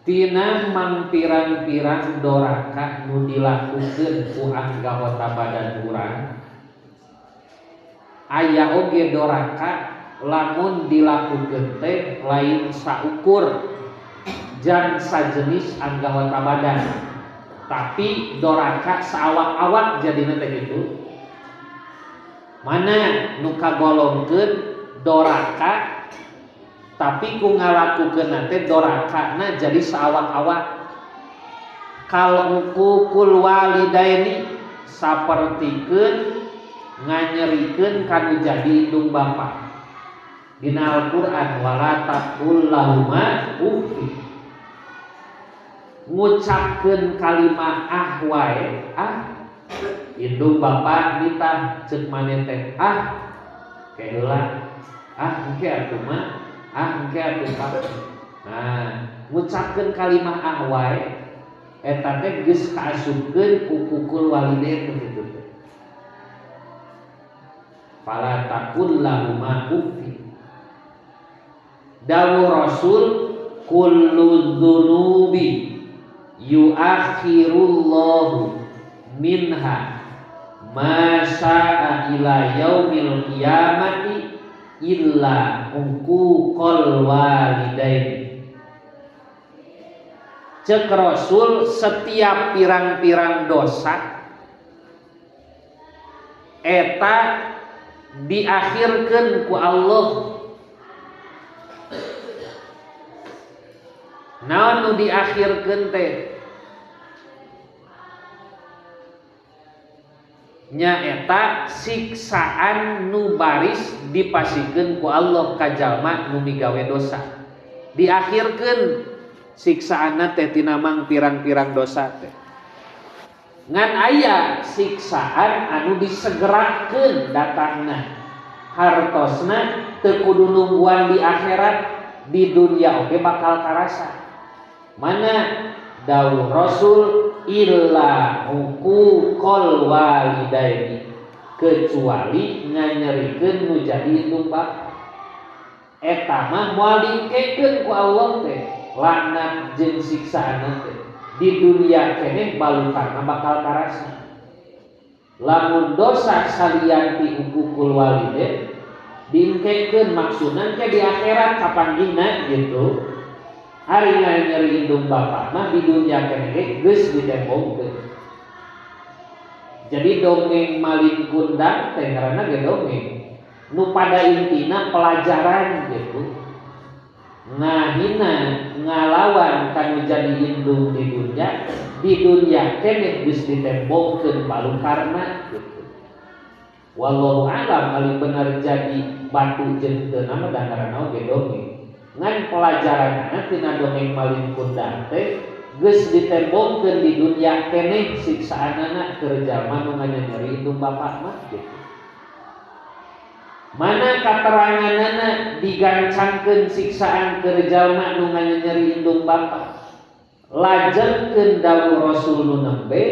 Tina mangpirang-pirang doraka nu dilakukeun ku anggota badan urang aya oge doraka lamun dilakukeun teh lain saukur jang sajenis anggota badan tapi doraka saawak-awak jadina teh kitu. Mana nu kagolongkeun doraka tapi ku ngalakukeun teh dorakana jadi saawak-awak. Kal uqul walidaini sapertikeun nganyerikeun kanu jadi indung bapa. Dina Al-Qur'an wala taqul lahuma uffin. Ngucapkeun kalimah ah wae, ah indung bapa nitah ceuk maneh teh ah keheula ah engke atuh mah ah engke atuh Pak. Nah, ngucapkeun kalimah ah wae eta teh geus kaasupkeun ku pukul walidain kitu teh. Fala taqul lahuma uffin. Dawuh Rasul kullu dzunubi yuakhirullahu minha ma syaa ila yaumil qiyamati illa uquqal walidain. Cek Rasul setiap pirang-pirang dosa eta diakhirkeun ku Allah. Naon nu diakhirkeun teh? Nyaeta siksaan nu baris dipasikeun ku Allah ka jalma nu migawe dosa. Diakhirkeun siksaanna teh tina mang pirang-pirang dosa teh. Ngan aya siksaan anu disegerakeun datangna. Hartosna teu kudu nungguan di akhirat, di dunia oge bakal karasa. Mana dawuh Rasul illa uquqal walidaini, kecuali nganyerikeun nu jadi indung bapa. Eta mah moal diengkekeun ku Allah teh laknat jeung siksaanna teh di dunia keneh balukarna bakal karasa. Lamun dosa salian ti uququl walidain diengkekeun maksudna ke di akhirat kapanggihna gitu. Hari nyeri indung bapak mah di dunia keneh geus ditembongkeun. Jadi dongeng Malin Kundang teh ngaranna ge dongeng nu pada intina pelajaran gitu. Ngahina ngalawan kanu jadi indung di dunia keneh geus ditembongkeun balukarna gitu. Wallahu a'lam ali bener jadi batu jeung teu nama da ngaranna oge dongeng. Ngan pelajaranna tina dongeng Malin Kundang teh geus ditembongkeun di dunia keneh siksaanana keur jalma nu nganyeri indung bapak mah gitu. Mana kateranganana digancangkeun siksaan keur jalma nu nganyeri indung bapak. Lajengkeun dawuh Rasul nu nembe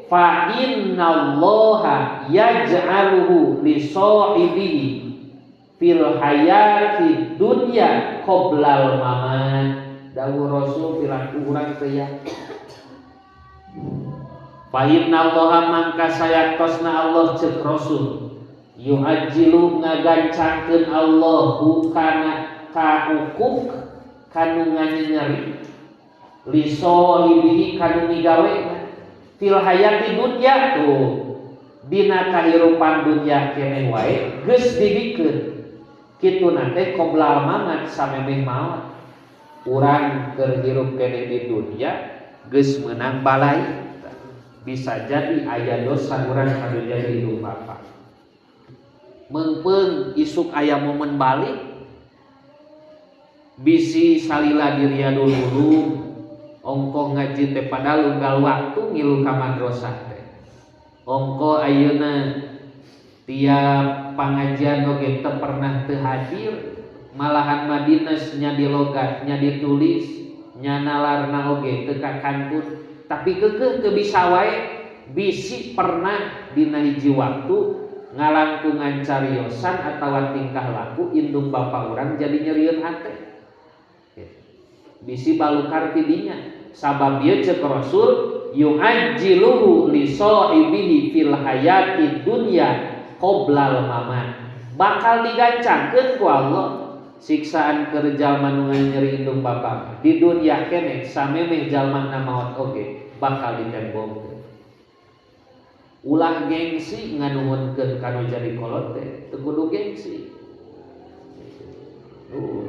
fa innallaha yaj'aluhu li sahibihi fil hayati dunya qoblal mamat. Dawuh Rasul pilaku urang teh ya. Fa innallaha mangka sayaktosna Allah ceuk Rasul yu'ajjilu ngagancangkeun Allahu kana ka ukuk kanu nganyeri li sahibihi kanu migawena fil hayati dunya tuh dina kahirupan dunya keneh wae geus dibikeun kitu nate qoblal mamat samemeh maot. Urang keur hirup keneh di dunya geus meunang balai, bisa jadi aya dosa urang kanu jadi indung bapa. Meungpeung isuk aya momen balik bisi salila di Riyadul Ulum ongko ngaji teh padahal unggal waktu ngilu ka madrasah teh. Ongko ayeuna tiap pangajian oge teu pernah teu hadir, malahan mah dinas nya dilogat nya ditulis nya nalarna oge teu kakantun, tapi keukeuh teu bisa wae bisi pernah dina hiji waktu ngalangkungan cariosan atawa tingkah laku indung bapa urang jadi nyerieun hate. Bisi balukar ti dinya sabab ieu ceuk Rasul yu'ajjiluhu li sahibihi fil hayati dunya qoblal mamat. Bakal digancangkeun ku Allah siksaan keur jalma nu nyeri indung bapa di dunya keneh samemeh jalma na maot oge bakal ditembongkeun. Ulah gengsi nganuhunkeun kanu jadi kolot teh teu kudu gengsi.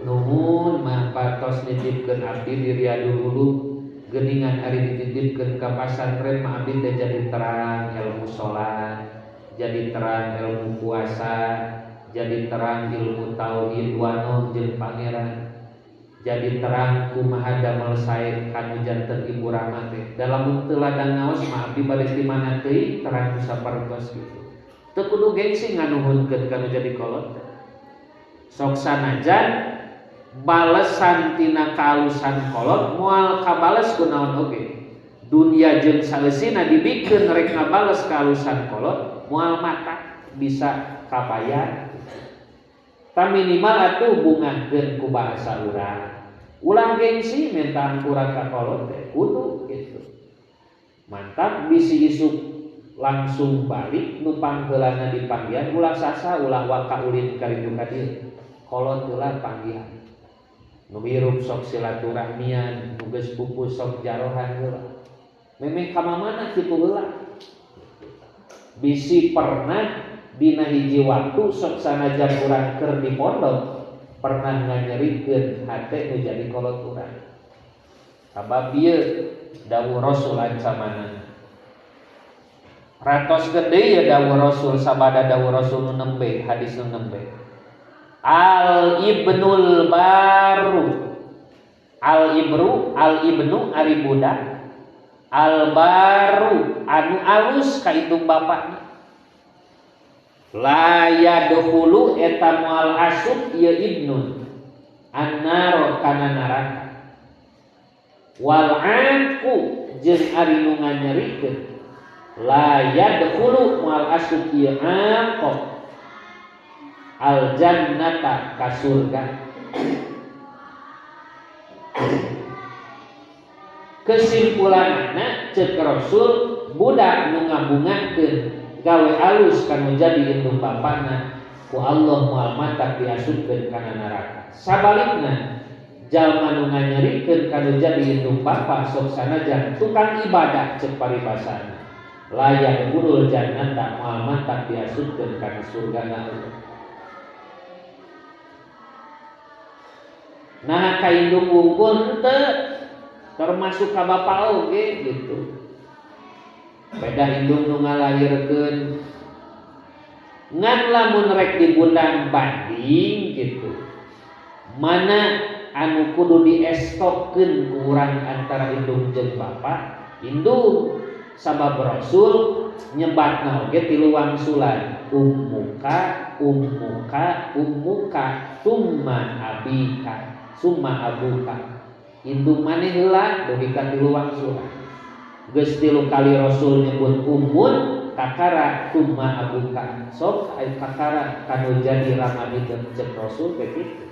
Nuhun mah patos nitipkeun abdi di Riyadul Ulum geuningan ari dititipkeun ka pasantren mah abdi teh jadi terang ilmu salat, jadi terang ilmu puasa, jadi terang ilmu tauhid wanoh jeung pangeran, jadi terang kumaha damel sae kanu janten ibu rama teh. Dalam teu ladang ngaos mah abdi bade di mana teuing terang ku sapertos kitu. Teu kudu gengsi nganuhunkeun kanu jadi kolot teh. Sok sanajan balesan tina kaalusan kolot moal kabales ku naon oge. Dunia jeung saeusina dibikeun rek ngabales kaalusan kolot moal mata bisa kabayar. Ta minimal atuh bungahkeun ku bahasa urang. Ulah gengsi minta hampura ka kolot teh kudu kitu. Mantap bisi isuk langsung balik nu pangheulana dipanggihan ulah sasa ulah waka ulin karitu ka dieu. Kolot heula panggihan. Nu hirup sok silaturahmian, nu geus pupus sok jarohan heula. Memeh ka mamana kitu heula. Bisi pernah dina hiji waktu sok sanajan urang keur di pondok pernah nganyerikeun hate nu jadi kolot urang. Sabab ieu dawuh Rasul ancamanana. Ratos gede ya dawuh Rasul sabada dawuh Rasul nu nembe, hadis nu nembe. Al ibnul baru. Al ibru, al ibnu ari budak. Al baru anu alus ka indung bapakna. La yadkhulu eta moal asup ieu ibnun annaro kana neraka. Wal aqu jeung ari nu nganyerikeun la yadkhulu moal asup ieu aqu al jannata ka surga. Kesimpulanana ceuk Rasul budak nu ngabungahkeun gawe alus kanu jadi indung bapana ku Allah moal matak diasupkeun kana neraka. Sabalikna jalma nu nganyerikeun kanu jadi indung bapa sok sanajan tukang ibadah ceuk paribasana. Layak gurul jannata moal mantak diasupkeun kana surga Allah. Nah ka indung wungkul henteu termasuk ka bapa oge gitu. Beda indung nu ngalahirkeun ngan lamun rek dibundang banding gitu. Mana anu kudu diestopkeun ku urang antara indung jeung bapa? Indung sabab Rasul nyebatna oge tilu wangsulan ummuka ummuka ummuka summa abika summa abuka. Indung maneh heula dugi ka tilu wangsulan. Geus tilu kali Rasul nyebut ummun kakara summa abuka. Sok aya kakara kanu jadi ramadi jeung Rasul teh kitu.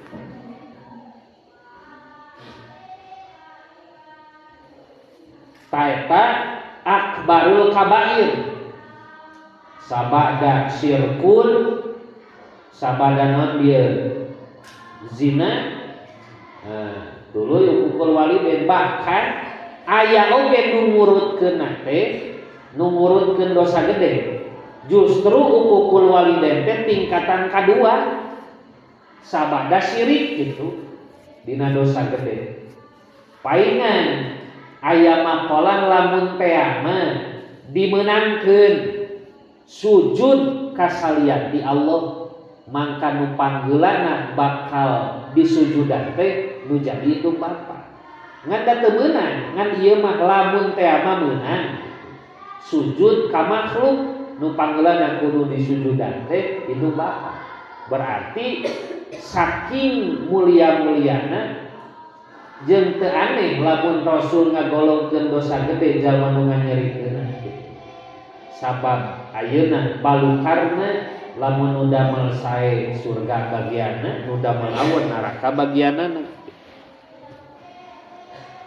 Taeta akbarul kabair sabada syirkun sabada non bieu zina. Nah, dulu yang ukul waliden bahkan aya oge nu ngurutkeun teh nu ngurutkeun dosa gede justru ukul waliden teh tingkatan kadua sabada syirik gitu dina dosa gede. Paingan aya makalah lamun tea mah dimeunangkeun sujud kasalian di Allah mangka nu panggeulana bakal disujudan teh nu jadi indung bapa. Ngan da teu meunang, ngan ieu mah lamun tea mah meunang sujud ka makhluk nu panggeulana kudu disujudan teh indung bapa. Berarti saking mulia-muliana jeung teu aneh lamun Rasul ngagolongkeun dosa gede jalma nu nganyerikeun. Sabab ayeuna balukarna lamun nu damel sae surga bagianna, nu damel awon neraka bagianna.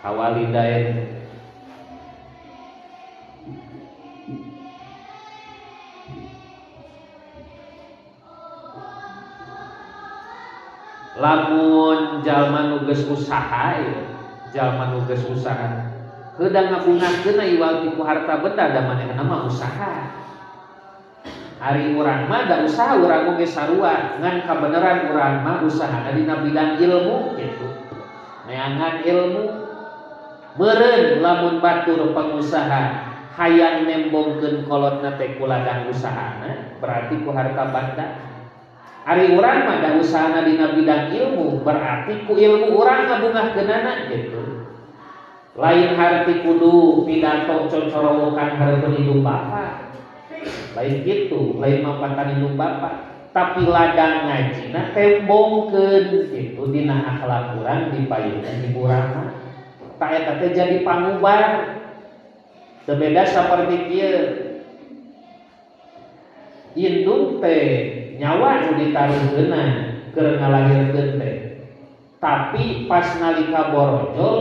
Kawalidain lamun jalma nu geus usaha ieu, jalma nu geus usaha heudah ngabungahkeun iwal ti ku harta benda da manehna mah usaha. Ari urang mah da usaha urang oge sarua, ngan kabeneran urang mah usahana dina bidang ilmu gitu. Neangan ilmu meureun lamun batur pengusaha hayang nembongkeun kolotna teh ku ladang usahana berarti ku harta benda. Ari urang mah da usahana dina bidang ilmu berarti ku ilmu urang ngabungahkeunana gitu. Lain harti kudu pidato cocorowokan hareupeun indung bapa. Lain gitu, lain mapatan indung bapa, tapi ladang ngajina tembongkeun gitu dina akhlak urang dipayunkeun ibu urang mah. Ta eta teh jadi pangubar. Teu beda saperti kieu. Indung teh nyawa nu ditaruhkeunna keur ngalahirkeun teh. Tapi pas nalika borojol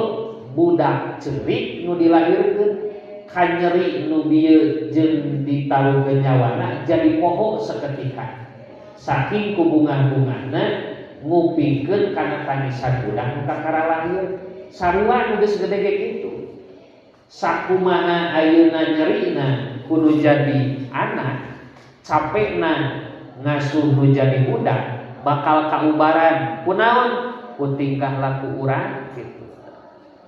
budak ceurik nu dilahirkeun kanyeri nu bieu jeung ditaruhkeun nyawana jadi poho seketika. Saking kubungah-bungahna ngupingkeun kana tangisan budak nu kakara lahir. Sarua nu geus gede ge kitu. Sakumaha ayeuna nyerina kudu jadi anak, capekna ngasuh nu jadi budak bakal kaubaran kunaon ku tingkah laku urang gitu.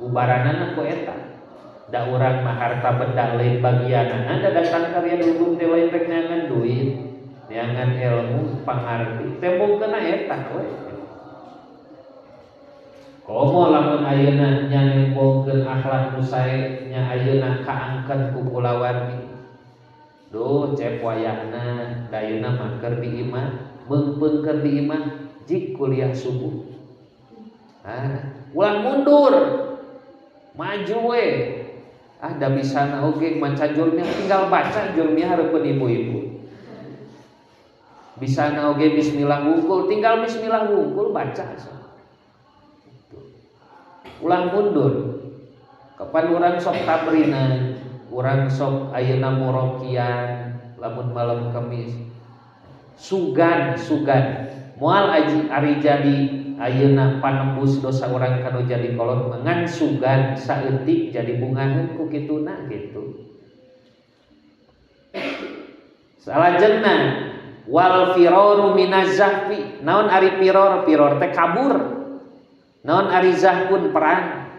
Ubaranana ku eta da urang mah harta benda lain bagianana da datang karya dukun teh lain rek neangan duit neangan ilmu pangarti tembongkeunna eta we. Komo lamun ayeuna nya nembongkeun akhlak nu sae nya ayeuna kaangkeun ku kulawargi. Duh cep wayahna dayuna mah keur di imah meungpeung keur di imah jik kuliah subuh. Ah, ulah mundur. Maju we. Ah da bisana oge maca jurmiah tinggal baca jurmiah hareupeun ibu-ibu. Bisana oge bismillah wungkul tinggal bismillah wungkul baca. Ulah mundur. Kapan urang sok tabrina, urang sok ayeuna murokian lamun malam Kamis. Sugan sugan moal aji ari jadi ayeuna panembus dosa urang kanu jadi kolot ngan sugan saeutik jadi bungaheun ku kituna gitu. Salajengna wal firaru minaz zahfi. Naon ari firor? Firor teh kabur. Naon ari zahpun? Perang.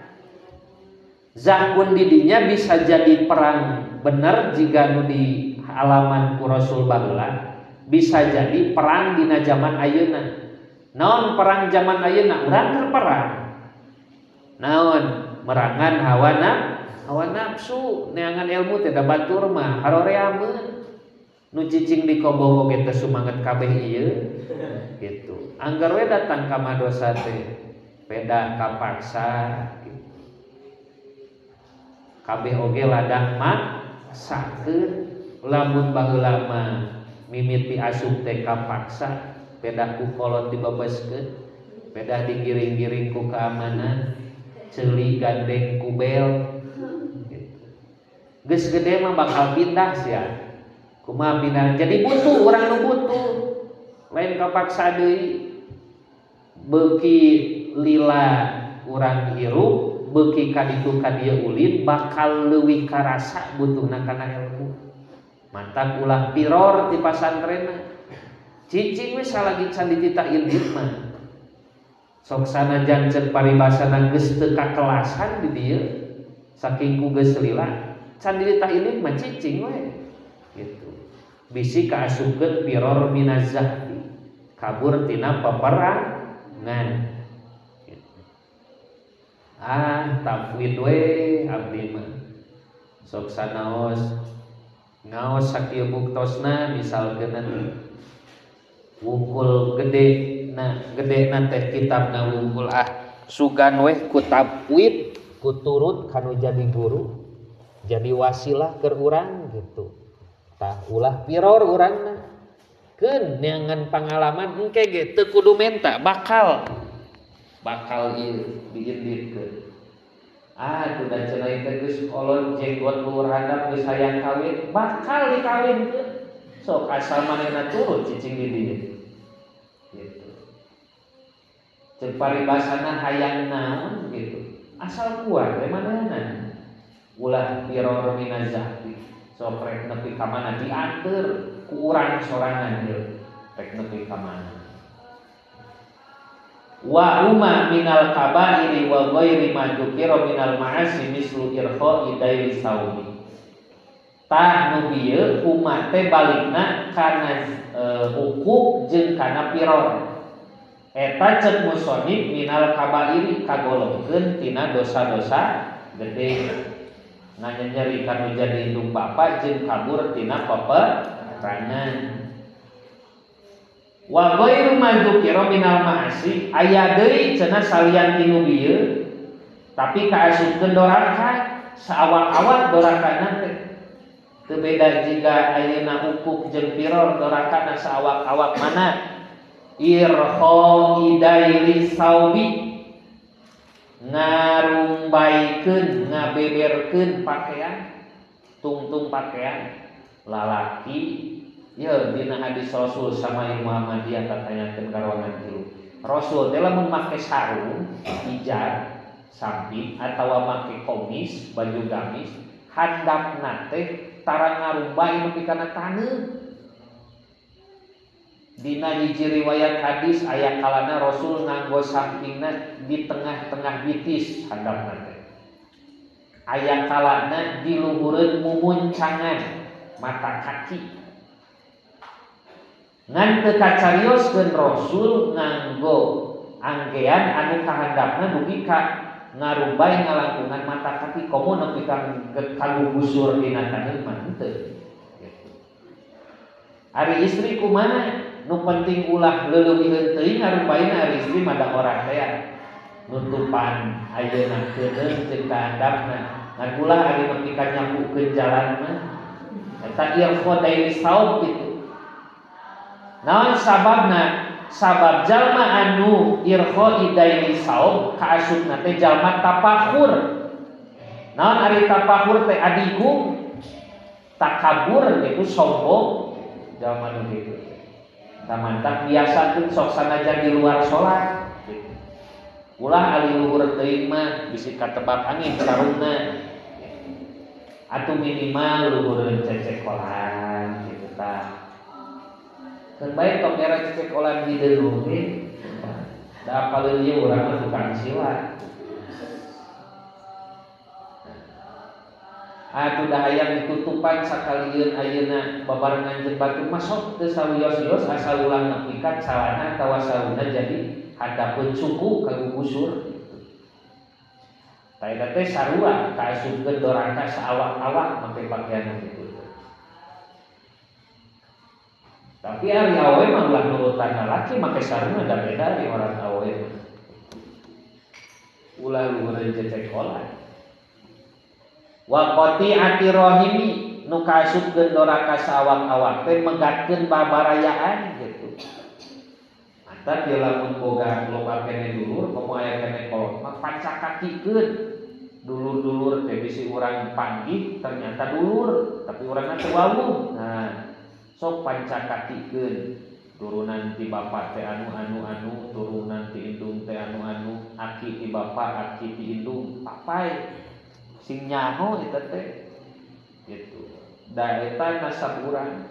Zahpun didinya bisa jadi perang bener jika nu di halaman ku Rasul baheula, bisa jadi perang dina zaman ayeuna. Naon perang zaman ayeuna? Urang keur perang. Naon? Merangan hawa nafsu, neangan ilmu teh da batur mah haroreameun. Nu cicing di kobong oge teh sumanget kabeh ieu gitu. Anggar we datang ka madosa teh peda kapaksa gitu. Kabeh oge ladang maksakeun. Lamun baheula mah mimiti asup teh kapaksa, pedah ku kolot dibebeskeun, pedah digiring-giring ku keamanan, ceuli gandeng ku bel gitu. Geus gede mah bakal pindah sia. Kumaha pindah? Jadi butuh urang nu butuh. Lain kapaksa deui. Beuki lila urang hirup, beuki ka ditu ka dieu ulin bakal leuwih karasa butuhna kana ilmu. Mantap ulah piror ti pasantrenna. Cicing we salagi can dititah indit mah. Sok sanajan ceuk paribasana geus teu kakelasan di dieu saking ku geus lila can dititah indit mah cicing we gitu. Bisi kaasupkeun piror minazahfi, kabur tina peperangan gitu. Ah tafwid we abdi mah. Sok sanaos ngaos sakieu buktosna misalkeun wungkul gede na gede na teh kitabna wungkul ah sugan weh ku tafwid ku turut kanu jadi guru jadi wasilah keur urang gitu. Tah ulah piror urangna keun neangan pangalaman engke ge teu kudu menta bakal ieu diinditkeun. Ah tuh da cenah teh geus kolot jenggot luhur handap geus hayang kawin bakal dikawinkeun. Sok asal manehna turut cicing di dieu gitu. Ceuk paribasana hayang naon gitu asal kuat we manehna ulah piror minazahfi. Sok rek nepi ka mana dianteur ku urang sorangan ieu rek nepi ka mana. Wa huma minal kabairi wa ghairi ma dzukira minal ma'asi mislu irkha'i daili saumi. Tah nu bieu huma teh balikna kana hukuk jeung kana piror. Eta ceuk musonib minal kabairi kagolongkeun tina dosa-dosa gede. Nganyeri kanu jadi indung bapa jeung kabur tina peperangan. Wa ghairu ma dzukira minal ma'asi aya deui cenah salian ti nu bieu tapi kaasupkeun doraka saawak-awak dorakana teh teu beda jiga ayeuna ukuk jeung piror dorakana saawak-awak mana irkha idaili saubi ngarumbaikeun ngabeberkeun pakaian tungtung pakaian lalaki. Ya dina hadis Rasul sama Muhammadiyah tatanyakeun ka ruangan tilu. Rasul teh lamun make sarung, ijar, samping atawa make komis, baju gamis, handapna teh tara ngarumbay nepi kana taneuh. Dina hiji riwayat hadis aya kalana Rasul nganggo sampingna di tengah-tengah bitis handapna teh. Aya kalana di luhureun mumuncangan mata kaki. Ngan teu kacarioskeun Rasul nganggo anggean anu kahandapna dugi ka ngarumbay ngalangkungan mata kaki komo nepi ka kagugusur dina taneuh mah henteu. Ari istri kumaha? Nu penting ulah leulewiheun teuing ngarumbayna ari istri mah da orang teh nutupan ayeuna keuneung jeung kahandapna. Ngan ulah ari nepi ka nyapukeun jalan mah eta irkha daili saum kitu. Naon sababna? Sabab jalma anu irkha idaili saum kaasupna teh jalma tapakur. Naon ari tapakur teh adigung, takabur itu sombong jalma nu kitu. Tamantak biasa tuh sok sanajan di luar salat gitu. Ulah ali luhur teuing mah bisi katebak angin sarungna. Atuh minimal luhureun cecekolan kitu tah. Keun bae tong era cekolan hideung oge. Da apaleun ieu urang mah tukang silat. Atuh da hayang ditutupan sakalieun ayeuna babarengan jeung batur mah sok teu sawios-wios asal ulah nepi ka calana atawa sauna jadi handapeun suku kagugusur gitu. Tah eta teh sarua kaasupkeun doraka saawak-awak make pakaian kitu. Tapi ari awewe mah ulah nurutan lalaki make sarung da beda ari orang awewe mah. Ulah luhureun cecekolan. Wa qati'ati rahimi nu kaasupkeun doraka saawak-awak teh megatkeun babarayaan gitu. Mata dia lamun boga loba kene dulur komo aya kene kolot mah pancakakikeun. Dulur-dulur teh bisi urang panggih ternyata dulur tapi urangna teu wawuh. Nah, sok pancakakikeun turunan ti bapak teh anu anu anu turunan ti indung teh anu anu aki ti bapak aki ti indung papai sing nyaho eta teh gitu. Da eta nasab urang.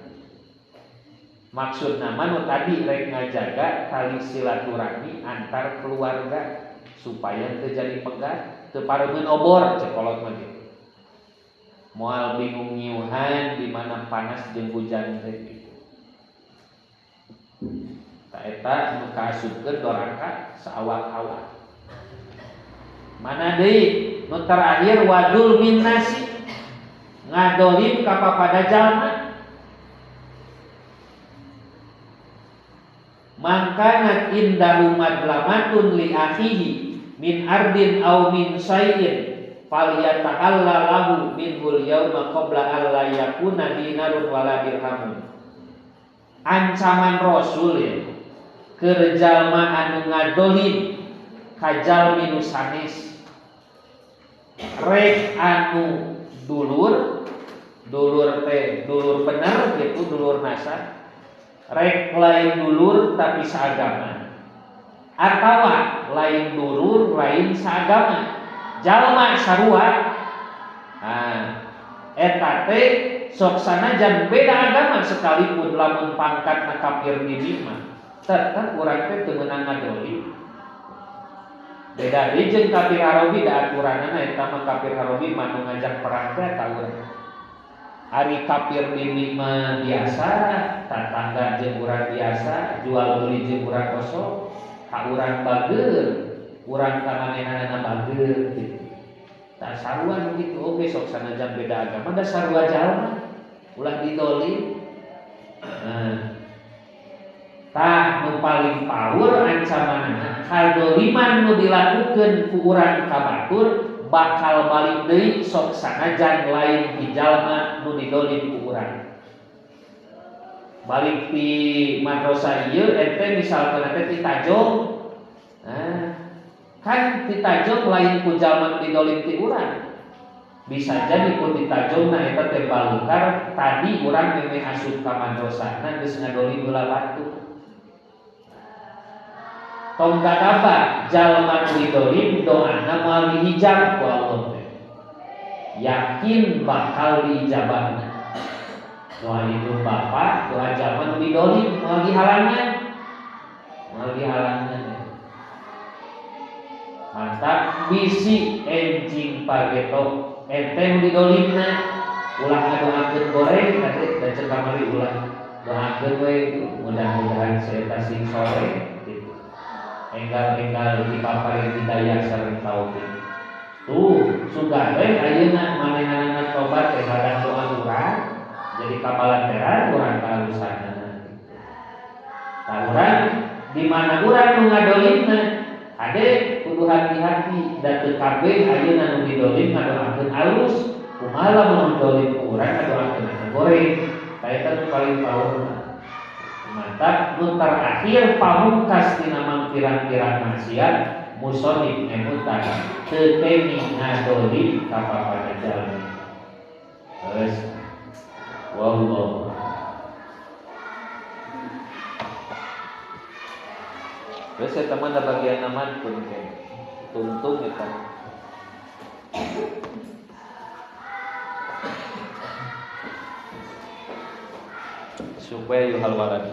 Maksudna mah nu tadi rek ngajaga tali silaturahmi antar keluarga supaya teu jadi pegat teu pareumeun obor cek kolot mah gitu. Moal bingung nyiuhan di mana panas jeung hujan teh gitu. Ta eta nu kaasupkeun doraka saawak-awak. Mana deui nu terakhir wadul min nasi ngadolim ka papada jalma. Mangkanat indahu madlamatun li akhihi min ardin aw min syai'in falyatahalla lahu minhul yauma qabla alla yakuna dinarun wala dirhamun. Ancaman Rasul ya keur jalma anu ngadolim ka jalmi nu sanes rek anu dulur dulur teh dulur bener gitu dulur nasab rek lain dulur tapi saagama atawa lain dulur lain saagama jalma sarua. Nah, eta teh sok sanajan beda agama sekalipun lamun pangkatna kafir di mah tetep urang teh teu meunang ngadolim. Beda deui jeung kafir Arabi da aturanana eta mah kafir Arabi mah nu ngajak perang teh ka urang. Ari kafir di mah biasa, tatangga jeung urang biasa, jual beli jeung urang kosong, ka urang bageur, urang ka manehanana bageur gitu. Tah sarua nu kitu oge sok sanajan beda agama da sarua jalma ulah didolim. Nah, tah nu paling power ancamanana kadoliman nu dilakukeun ku urang ka batur bakal balik deui sok sanajan lain ti jalma nu didolim ku urang. Balik ti madrasah ieu ente misalkeun teh ti Tajong. Nah, kan ti Tajong lain ku jalma nu didolim ti urang. Bisa jadi ku ti Tajongna eta teh balukar tadi urang memeh asup ka madrasahna geus ngadolim heula batur. Tong kadaba jalma nu didolim doana moal dihijab ku Allah teh. Yakin bakal diijabahna. Doa indung bapa, doa jalma nu didolim moal dihalangan. Moal dihalangan. Mantap bisi enjing pageto ente nu didolimna ulah ngadoakeun goreng tadi da ceuk kamari ulah doakeun we mudah-mudahan saeta sing soleh gitu. Enggal-enggal dipaparin hidayah sareng taufik. Tuh sugan we ayeuna manehanana tobat teh hadan doa urang jadi kabalanteran urang kahalusanana gitu. Tah urang di mana urang nu ngadolimna ade kudu hati-hati da teu kabeh ayeuna nu didolim ngadoakeun alus kumaha lamun didolim ku urang ngadoakeun anu goreng. Tah eta nu paling power. Mantap nu terakhir pamungkas tina mangpirang-pirang maksiat musonib ngemutan teu kenging ngadolim ka papada jalmi. Geus wallahu. Terus eta mah da bagian aman pun kene. Tungtung eta. Supaya yuhal walad.